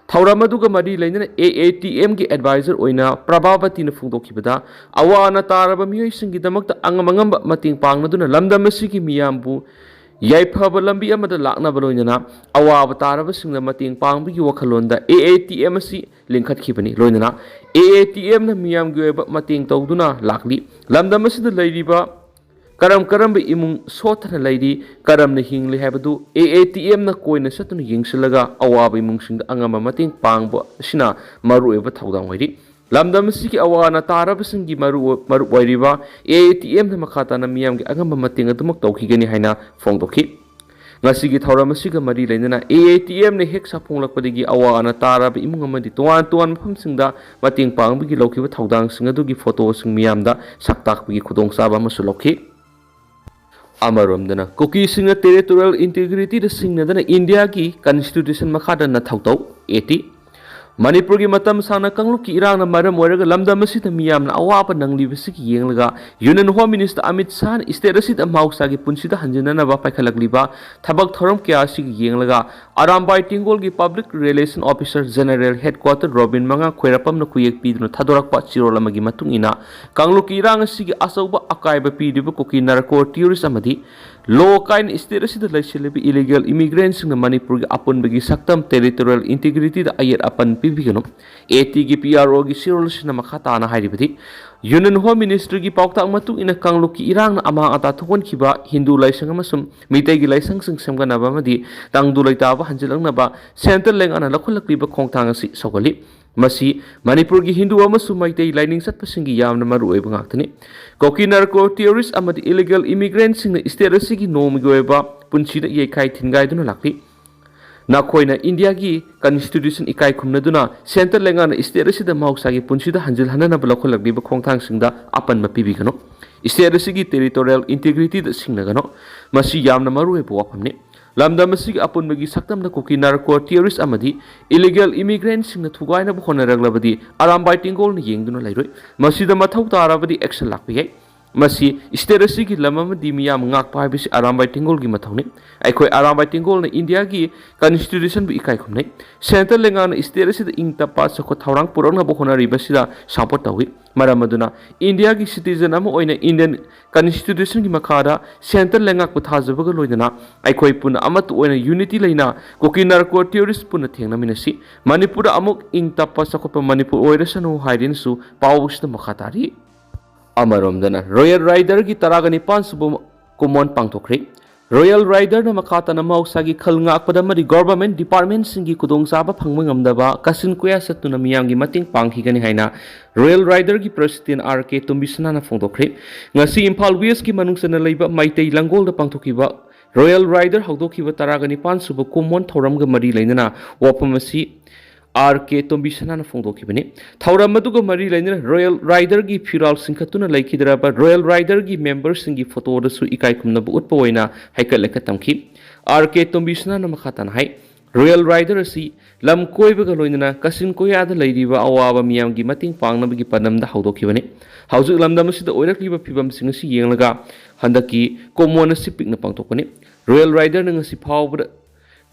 ꯊꯧꯔꯝ ꯑꯗꯨꯒ ꯃꯔꯤ ꯂꯩꯅꯅ ꯑꯦ ꯑꯦ ꯇꯤ ꯑꯦꯝꯒꯤ ꯑꯦꯗꯚꯥꯏꯖꯔ ꯑꯣꯏꯅ ꯄ꯭ꯔꯚꯥꯕꯇꯤꯅ ꯐꯣꯡꯗꯣꯛꯈꯤꯕꯗ, ꯑꯋꯥ ꯑꯅꯥ ꯇꯥꯔꯕ ꯃꯤꯑꯣꯏꯁꯤꯡꯒꯤꯗꯃꯛꯇ ꯑꯉꯝ ꯑꯉꯝꯕ ꯃꯇꯦꯡ ꯄꯥꯡꯅꯗꯨꯅ ꯂꯝꯗꯝ ꯑꯁꯤꯒꯤ ꯃꯤꯌꯥꯝꯕꯨ ꯌꯥꯏꯐꯕ ꯂꯝꯕꯤ ꯑꯃꯗ ꯂꯥꯛꯅꯕ ꯂꯣꯏꯅꯅ ꯑꯋꯥꯕ ꯇꯥꯔꯕꯁꯤꯡꯗ ꯃꯇꯦꯡ ꯄꯥꯡꯕꯒꯤ ꯋꯥꯈꯜꯂꯣꯟꯗ ꯑꯦ ꯑꯦ ꯇꯤ ꯑꯦꯝ ꯑꯁꯤ ꯂꯤꯡꯈꯠꯈꯤꯕꯅꯤ꯫ ꯂꯣꯏꯅꯅ ꯑꯦ ꯑꯦ ꯇꯤ ꯑꯦꯝꯅ ꯃꯤꯌꯥꯝꯒꯤ ꯑꯣꯏꯕ ꯃꯇꯦꯡ ꯇꯧꯗꯨꯅ ꯂꯥꯛꯂꯤ꯫ ꯂꯝꯗꯝ ꯑꯁꯤꯗ ꯂꯩꯔꯤꯕ ꯀꯔꯝ ꯀꯔꯝꯕ ꯏꯃꯨꯡ ꯁꯣꯠꯊꯅ ꯂꯩꯔꯤ, ꯀꯔꯝꯅ ꯍꯤꯡꯂꯤ ꯍꯥꯏꯕꯗꯨ ꯑꯦ ꯑꯦ ꯇꯤ ꯑꯦꯝꯅ ꯀꯣꯏꯅ ꯆꯠꯇꯨꯅ ꯌꯦꯡꯁꯤꯜꯂꯒ ꯑꯋꯥꯕ ꯏꯃꯨꯡꯁꯤꯡꯗ ꯑꯉꯝꯕ ꯃꯇꯦꯡ ꯄꯥꯡꯕ ꯑꯁꯤꯅ ꯃꯔꯨꯑꯣꯏꯕ ꯊꯧꯗꯥꯡ ꯑꯣꯏꯔꯤ꯫ ꯂꯝꯗꯝ ꯑꯁꯤꯒꯤ ꯑꯋꯥ ꯑꯅꯥ ꯇꯥꯔꯕꯁꯤꯡꯒꯤ ꯃꯔꯨ-, ꯃꯔꯨꯞ ꯑꯣꯏꯔꯤꯕ ꯑꯦ ꯑꯦ ꯇꯤ ꯑꯦꯝꯅ ꯃꯈꯥ ꯇꯥꯅ ꯃꯤꯌꯥꯝꯒꯤ ꯑꯉꯝꯕ ꯃꯇꯦꯡ ꯑꯗꯨꯃꯛ ꯇꯧꯈꯤꯒꯅꯤ ꯍꯥꯏꯅ ꯐꯣꯡꯗꯣꯛꯈꯤ꯫ ꯉꯁꯤꯒꯤ ꯊꯧꯔꯝ ꯑꯁꯤꯒ ꯃꯔꯤ ꯂꯩꯅꯅ ꯑꯦ ꯑꯦ ꯇꯤ ꯑꯦꯝꯅ ꯍꯦꯛ ꯁꯥꯐꯣꯡꯂꯛꯄꯗꯒꯤ ꯑꯋꯥ ꯑꯅꯥ ꯇꯥꯔꯕ ꯏꯃꯨꯡ ꯑꯃꯗꯤ ꯇꯣꯉꯥꯟ ꯇꯣꯉꯥꯟꯕ ꯃꯐꯝꯁꯤꯡꯗ ꯃꯇꯦꯡ ꯄꯥꯡꯕꯒꯤ ꯂꯧꯈꯤꯕ ꯊꯧꯗꯥꯡꯁꯤꯡ ꯑꯗꯨꯒꯤ ꯐꯣꯇꯣꯁꯤꯡ ꯃꯤꯌꯥꯝꯗ ꯁꯛꯇꯥꯛꯄꯒꯤ ꯈꯨꯗꯣꯡꯆꯥꯕ ꯑꯃꯁꯨ ꯂꯧꯈꯤ꯫ ꯑꯃꯔꯣꯝꯗꯅ, ꯀꯨꯀꯤꯁꯤꯡꯅ territorial integrityꯗ ꯁꯤꯡꯅꯗꯅ ꯏꯟꯗꯤꯌꯥꯒꯤ constitution ꯃꯈꯥꯗ ꯅꯊꯧ ꯇꯧ, ꯑꯦ ꯇꯤ꯫ ꯃꯅꯤꯄꯨꯔꯒꯤ ꯃꯇꯝ ꯁꯥꯡꯅ ꯀꯥꯡꯂꯨꯞꯀꯤ ꯏꯔꯥꯡꯅ ꯃꯔꯝ ꯑꯣꯏꯔꯒ ꯂꯝꯗꯝ ꯑꯁꯤꯗ ꯃꯤꯌꯥꯝꯅ ꯑꯋꯥꯕ ꯅꯪꯂꯤꯕꯁꯤꯒꯤ ꯌꯦꯡꯂꯒ Union Home Minister Amit ꯁꯥꯍꯅ state ꯑꯁꯤꯗ ꯃꯍꯧꯁꯥꯒꯤ ꯄꯨꯟꯁꯤꯗ ꯍꯟꯖꯤꯟꯅꯅꯕ ꯄꯥꯏꯈꯠꯂꯛꯂꯤꯕ ꯊꯕꯛ ꯊꯧꯔꯝ ꯀꯌꯥ ꯑꯁꯤꯒꯤ ꯌꯦꯡꯂꯒ ꯑꯔꯥꯝꯕꯥꯏ ꯇꯦꯡꯒꯣꯜꯒꯤ Public Relation Officer General Headquarter Robin ꯃꯉꯥ ꯈꯣꯏꯔꯥꯄꯝꯅ ꯈꯨꯌꯦꯛ ꯄꯤꯗꯨꯅ ꯊꯥꯗꯣꯔꯛꯄ ꯆꯦꯔꯣꯜ ꯑꯃꯒꯤ ꯃꯇꯨꯡ ꯏꯟꯅ, ꯀꯥꯡꯂꯨꯞꯀꯤ ꯏꯔꯥꯡ ꯑꯁꯤꯒꯤ ꯑꯆꯧꯕ ꯑꯀꯥꯏꯕ ꯄꯤꯔꯤꯕ ꯀꯨꯀꯤ ꯅꯥꯔꯀꯣ ꯇꯦꯔꯣꯔꯤꯁ ꯑꯃꯗꯤ ꯂꯣ ꯀꯥꯏꯅ state ꯑꯁꯤꯗ ꯂꯩꯁꯤꯜꯂꯤꯕ illegal immigrantꯁꯤꯡꯅ ꯃꯅꯤꯄꯨꯔꯒꯤ ꯑꯄꯨꯟꯕꯒꯤ ꯁꯛꯇꯝ, territorial integrityꯗ ꯑꯌꯦꯠ ꯑꯄꯟ ꯄꯤꯕꯤꯒꯅꯨ꯫ ATꯒꯤ PROꯒꯤ ꯆꯦꯔꯣꯜ ꯑꯁꯤꯅ ꯃꯈꯥ ꯇꯥꯅ ꯍꯥꯏꯔꯤꯕꯗꯤ, Union Home Ministryꯒꯤ ꯄꯥꯎꯇꯥꯛ ꯃꯇꯨꯡ ꯏꯟꯅ ꯀꯥꯡꯂꯨꯞꯀꯤ ꯏꯔꯥꯡꯅ ꯑꯃꯥꯡ ꯑꯇꯥ ꯊꯣꯛꯍꯟꯈꯤꯕ ꯍꯤꯟꯗꯨ ꯂꯥꯏꯁꯪ ꯑꯃꯁꯨꯡ ꯃꯤꯇꯩꯒꯤ ꯂꯥꯏꯁꯪꯁꯤꯡ ꯁꯦꯝꯒꯠꯅꯕ ꯑꯃꯗꯤ ꯇꯪꯗꯨ ꯂꯩꯇꯥꯕ ꯍꯟꯖꯤꯜꯂꯛꯅꯕ centre ꯂꯩꯉꯥꯛꯅ ꯂꯧꯈꯠꯂꯛꯂꯤꯕ ꯈꯣꯡꯊꯥꯡ ꯑꯁꯤ ꯁꯧꯒꯠꯂꯤ꯫ ꯃꯁꯤ ꯃꯅꯤꯄꯨꯔꯒꯤ ꯍꯤꯟꯗꯨ ꯑꯃꯁꯨꯡ ꯃꯩꯇꯩ ꯂꯥꯏꯅꯤꯡ ꯆꯠꯄꯁꯤꯡꯒꯤ ꯌꯥꯝꯅ ꯃꯔꯨꯑꯣꯏꯕ ꯉꯥꯛꯇꯅꯤ꯫ ꯀꯨꯀꯤ ꯅꯥꯔꯀꯣ ꯇꯦꯔꯣꯔꯤꯁ ꯑꯃꯗꯤ illegal immigrantꯁꯤꯡꯅ state ꯑꯁꯤꯒꯤ ꯅꯣꯡꯃꯒꯤ ꯑꯣꯏꯕ ꯄꯨꯟꯁꯤꯗ ꯌꯩꯈꯥꯏ ꯊꯤꯟꯒꯥꯏꯗꯨꯅ ꯂꯥꯛꯂꯤ꯫ ꯅꯈꯣꯏꯅ ꯏꯟꯗꯤꯌꯥꯒꯤ constitution ꯏꯀꯥꯏ ꯈꯨꯝꯅꯗꯨꯅ centre ꯂꯩꯉꯥꯛꯅ state ꯑꯁꯤꯗ ꯃꯍꯧꯁꯥꯒꯤ ꯄꯨꯟꯁꯤꯗ ꯍꯟꯖꯤꯜꯍꯟꯅꯅꯕ ꯂꯧꯈꯠꯂꯛꯂꯤꯕ ꯈꯣꯡꯊꯥꯡꯁꯤꯡꯗ ꯑꯄꯟꯕ ꯄꯤꯕꯤꯒꯅꯨ꯫ State ꯑꯁꯤꯒꯤ territorial integrityꯗ ꯁꯤꯡꯅꯒꯅꯨ꯫ ꯃꯁꯤ ꯌꯥꯝꯅ ꯃꯔꯨꯑꯣꯏꯕ ꯋꯥꯐꯝꯅꯤ꯫ ꯂꯝꯗꯝ ꯑꯁꯤꯒꯤ ꯑꯄꯨꯟꯕꯒꯤ ꯁꯛꯇꯝꯗ ꯀꯨꯀꯤ ꯅꯥꯔꯀꯣ ꯇꯦꯔꯣꯔꯤꯁ ꯑꯃꯗꯤ illegal immigrantꯁꯤꯡꯅ ꯊꯨꯒꯥꯏꯅꯕ ꯍꯣꯠꯅꯔꯛꯂꯕꯗꯤ ꯑꯔꯥꯝꯕꯥꯏ ꯇꯦꯡꯒꯣꯜꯅ ꯌꯦꯡꯗꯨꯅ ꯂꯩꯔꯣꯏ꯫ ꯃꯁꯤꯗ ꯃꯊꯧ ꯇꯥꯔꯕꯗꯤ action ꯂꯥꯛꯄ ꯌꯥꯏ꯫ ꯃꯁꯤ state ꯑꯁꯤꯒꯤ ꯂꯝ ꯑꯃꯗꯤ ꯃꯤꯌꯥꯝ ꯉꯥꯛꯄ ꯍꯥꯏꯕꯁꯤ ꯑꯔꯥꯝꯕꯥꯏ ꯇꯦꯡꯒꯣꯜꯒꯤ ꯃꯊꯧꯅꯤ꯫ ꯑꯩꯈꯣꯏ ꯑꯔꯥꯝꯕꯥꯏ ꯇꯦꯡꯒꯣꯜꯅ ꯏꯟꯗꯤꯌꯥꯒꯤ constitutionꯕꯨ ꯏꯀꯥꯏ ꯈꯨꯝꯅꯩ꯫ Centre ꯂꯩꯉꯥꯛꯅ state ꯑꯁꯤꯗ ꯏꯪ ꯇꯞꯄ ꯆꯥꯎꯈꯠ ꯊꯧꯔꯥꯡ ꯄꯨꯔꯛꯅꯕ ꯍꯣꯠꯅꯔꯤꯕꯁꯤꯗ support ꯇꯧꯏ꯫ ꯃꯔꯝ ꯑꯗꯨꯅ ꯏꯟꯗꯤꯌꯥꯒꯤ citizen ꯑꯃ ꯑꯣꯏꯅ Indian constitutionꯒꯤ ꯃꯈꯥꯗ centre ꯂꯩꯉꯥꯛꯄꯨ ꯊꯥꯖꯕꯒ ꯂꯣꯏꯅꯅ ꯑꯩꯈꯣꯏ ꯄꯨꯟꯅ ꯑꯃꯠꯇ ꯑꯣꯏꯅ unity ꯂꯩꯅ ꯀꯨꯀꯤ ꯅꯥꯔꯀꯣ ꯇꯦꯔꯣꯔꯤꯁ ꯄꯨꯟꯅ ꯊꯦꯡꯅꯃꯤꯟꯅꯁꯤ꯫ ꯃꯅꯤꯄꯨꯔꯗ ꯑꯃꯨꯛ ꯏꯪ ꯇꯞꯄ ꯆꯥꯎꯈꯠꯄ ꯃꯅꯤꯄꯨꯔ ꯑꯣꯏꯔꯁꯅꯨ ꯍꯥꯏꯔꯤꯅꯁꯨ ꯄꯥꯎꯁꯤꯗ ꯃꯈꯥ ꯇꯥꯔꯤ꯫ ꯑꯃꯔꯣꯝꯗꯅ Royal Riderꯒꯤ ꯇꯔꯥꯒ ꯅꯤꯄꯥꯟ ꯁꯨꯕ ꯀꯨꯝꯑꯣꯟ ꯄꯥꯡꯊꯣꯛꯈ꯭ꯔꯦ꯫ Royal Riderꯅ ꯃꯈꯥ ꯇꯥꯅ ꯃꯍꯧꯁꯥꯒꯤ ꯈꯜ ꯉꯥꯛꯄꯗ ꯑꯃꯗꯤ government departmentꯁꯤꯡꯒꯤ ꯈꯨꯗꯣꯡꯆꯥꯕ ꯐꯪꯕ ꯉꯝꯗꯕ ꯀꯥꯆꯤꯟ ꯀꯣꯌꯥ ꯆꯠꯇꯨꯅ ꯃꯤꯌꯥꯝꯒꯤ ꯃꯇꯦꯡ ꯄꯥꯡꯈꯤꯒꯅꯤ ꯍꯥꯏꯅ Royal Riderꯒꯤ president R K ꯇꯣꯝꯕꯤꯁꯅꯥꯅ ꯐꯣꯡꯗꯣꯛꯈ꯭ꯔꯦ꯫ ꯉꯁꯤ ꯏꯝꯐꯥꯜ Westꯀꯤ ꯃꯅꯨꯡ ꯆꯟꯅ ꯂꯩꯕ ꯃꯩꯇꯩ ꯂꯪꯒꯣꯜꯗ ꯄꯥꯡꯊꯣꯛꯈꯤꯕ Royal Rider ꯍꯧꯗꯣꯛꯈꯤꯕ ꯇꯔꯥꯒ ꯅꯤꯄꯥꯟ ꯁꯨꯕ ꯀꯨꯝꯑꯣꯟ ꯊꯧꯔꯝꯒ ꯃꯔꯤ ꯂꯩꯅꯅ ꯋꯥꯐꯝ ꯑꯁꯤ R K ꯇꯣꯝꯕꯤꯁꯅꯥꯅ ꯐꯣꯡꯗꯣꯛꯈꯤꯕꯅꯤ꯫ ꯊꯧꯔꯝ ꯑꯗꯨꯒ ꯃꯔꯤ ꯂꯩꯅꯅ Royal Riderꯒꯤ ꯐꯤꯔꯥꯜ ꯁꯤꯡꯈꯠꯇꯨꯅ ꯂꯩꯈꯤꯗ꯭ꯔꯕ Royal Riderꯒꯤ memberꯁꯤꯡꯒꯤ photoꯗꯁꯨ ꯏꯀꯥꯏ ꯈꯨꯝꯅꯕ ꯎꯠꯄ ꯑꯣꯏꯅ ꯍꯩꯀꯠ ꯂꯩꯀꯠ ꯇꯝꯈꯤ꯫ R K ꯇꯣꯝꯕꯤꯁꯅꯥꯅ ꯃꯈꯥ ꯇꯥꯅ ꯍꯥꯏ, Royal Rider ꯑꯁꯤ ꯂꯝ ꯀꯣꯏꯕꯒ ꯂꯣꯏꯅꯅ ꯀꯥꯆꯤꯟ ꯀꯣꯌꯥꯗ ꯂꯩꯔꯤꯕ ꯑꯋꯥꯕ ꯃꯤꯌꯥꯝꯒꯤ ꯃꯇꯦꯡ ꯄꯥꯡꯅꯕꯒꯤ ꯄꯥꯟꯗꯝꯗ ꯍꯧꯗꯣꯛꯈꯤꯕꯅꯤ꯫ ꯍꯧꯖꯤꯛ ꯂꯝꯗꯝ ꯑꯁꯤꯗ ꯑꯣꯏꯔꯛꯂꯤꯕ ꯐꯤꯕꯝꯁꯤꯡ ꯑꯁꯤ ꯌꯦꯡꯂꯒ ꯍꯟꯗꯛꯀꯤ ꯀꯨꯝꯑꯣꯟ ꯑꯁꯤ ꯄꯤꯛꯅ ꯄꯥꯡꯊꯣꯛꯄꯅꯤ꯫ Royal Riderꯅ ꯉꯁꯤ ꯐꯥꯎꯕꯗ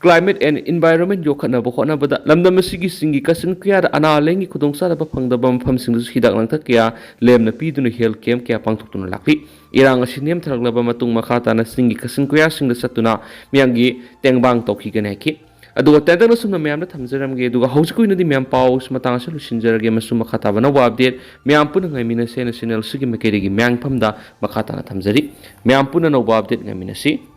Climate and Environment ꯌꯣꯛꯈꯠꯅꯕ ꯍꯣꯠꯅꯕꯗ ꯂꯝꯗꯝ ꯑꯁꯤꯒꯤ ꯆꯤꯡꯒꯤ ꯀꯥꯆꯤꯟ ꯀꯣꯌꯥꯗ ꯑꯅꯥ ꯂꯥꯏꯌꯦꯡꯒꯤ ꯈꯨꯗꯣꯡꯆꯥꯗꯕ ꯐꯪꯗꯕ ꯃꯐꯝꯁꯤꯡꯗꯁꯨ ꯍꯤꯗꯥꯛ ꯂꯥꯡꯊꯛ ꯀꯌꯥ ꯂꯦꯝꯅ ꯄꯤꯗꯨꯅ health camp ꯀꯌꯥ ꯄꯥꯡꯊꯣꯛꯇꯨꯅ ꯂꯥꯛꯂꯤ꯫ ꯏꯔꯥꯡ ꯑꯁꯤ ꯅꯦꯝꯊꯔꯛꯂꯕ ꯃꯇꯨꯡ ꯃꯈꯥ ꯇꯥꯅ ꯆꯤꯡꯒꯤ ꯀꯥꯆꯤꯟ ꯀꯣꯌꯥꯁꯤꯡꯗ ꯆꯠꯇꯨꯅ ꯃꯤꯌꯥꯝꯒꯤ ꯇꯦꯡꯕꯥꯡ ꯇꯧꯈꯤꯒꯅꯤ ꯍꯥꯏꯈꯤ꯫ ꯑꯗꯨꯒ ꯇꯦꯟꯇꯛꯅ ꯁꯨꯝꯅ ꯃꯌꯥꯝꯗ ꯊꯝꯖꯔꯝꯒꯦ꯫ ꯑꯗꯨꯒ ꯍꯧꯖꯤꯛꯀꯤ ꯑꯣꯏꯅꯗꯤ ꯃꯌꯥꯝ ꯄꯥꯎ ꯃꯇꯥꯡ ꯑꯁꯤ ꯂꯣꯏꯁꯤꯟꯖꯔꯒꯦ꯫ ꯃꯁꯨ ꯃꯈꯥ ꯇꯥꯕ ꯑꯅꯧꯕ update ꯃꯌꯥꯝ ꯄꯨꯟꯅ ꯉꯥꯏꯃꯤꯟꯅꯁꯦꯅ channel ꯑꯁꯤꯒꯤ ꯃꯥꯏꯀꯩꯗꯒꯤ ꯃꯌꯥꯝꯐꯝꯗ ꯃꯈꯥ ꯇꯥꯅ ꯊꯝꯖꯔꯤ꯫ ꯃꯌꯥꯝ ꯄꯨꯟꯅ ꯑꯅꯧꯕ update ꯉꯥꯏꯃꯤꯟꯅꯁꯤ꯫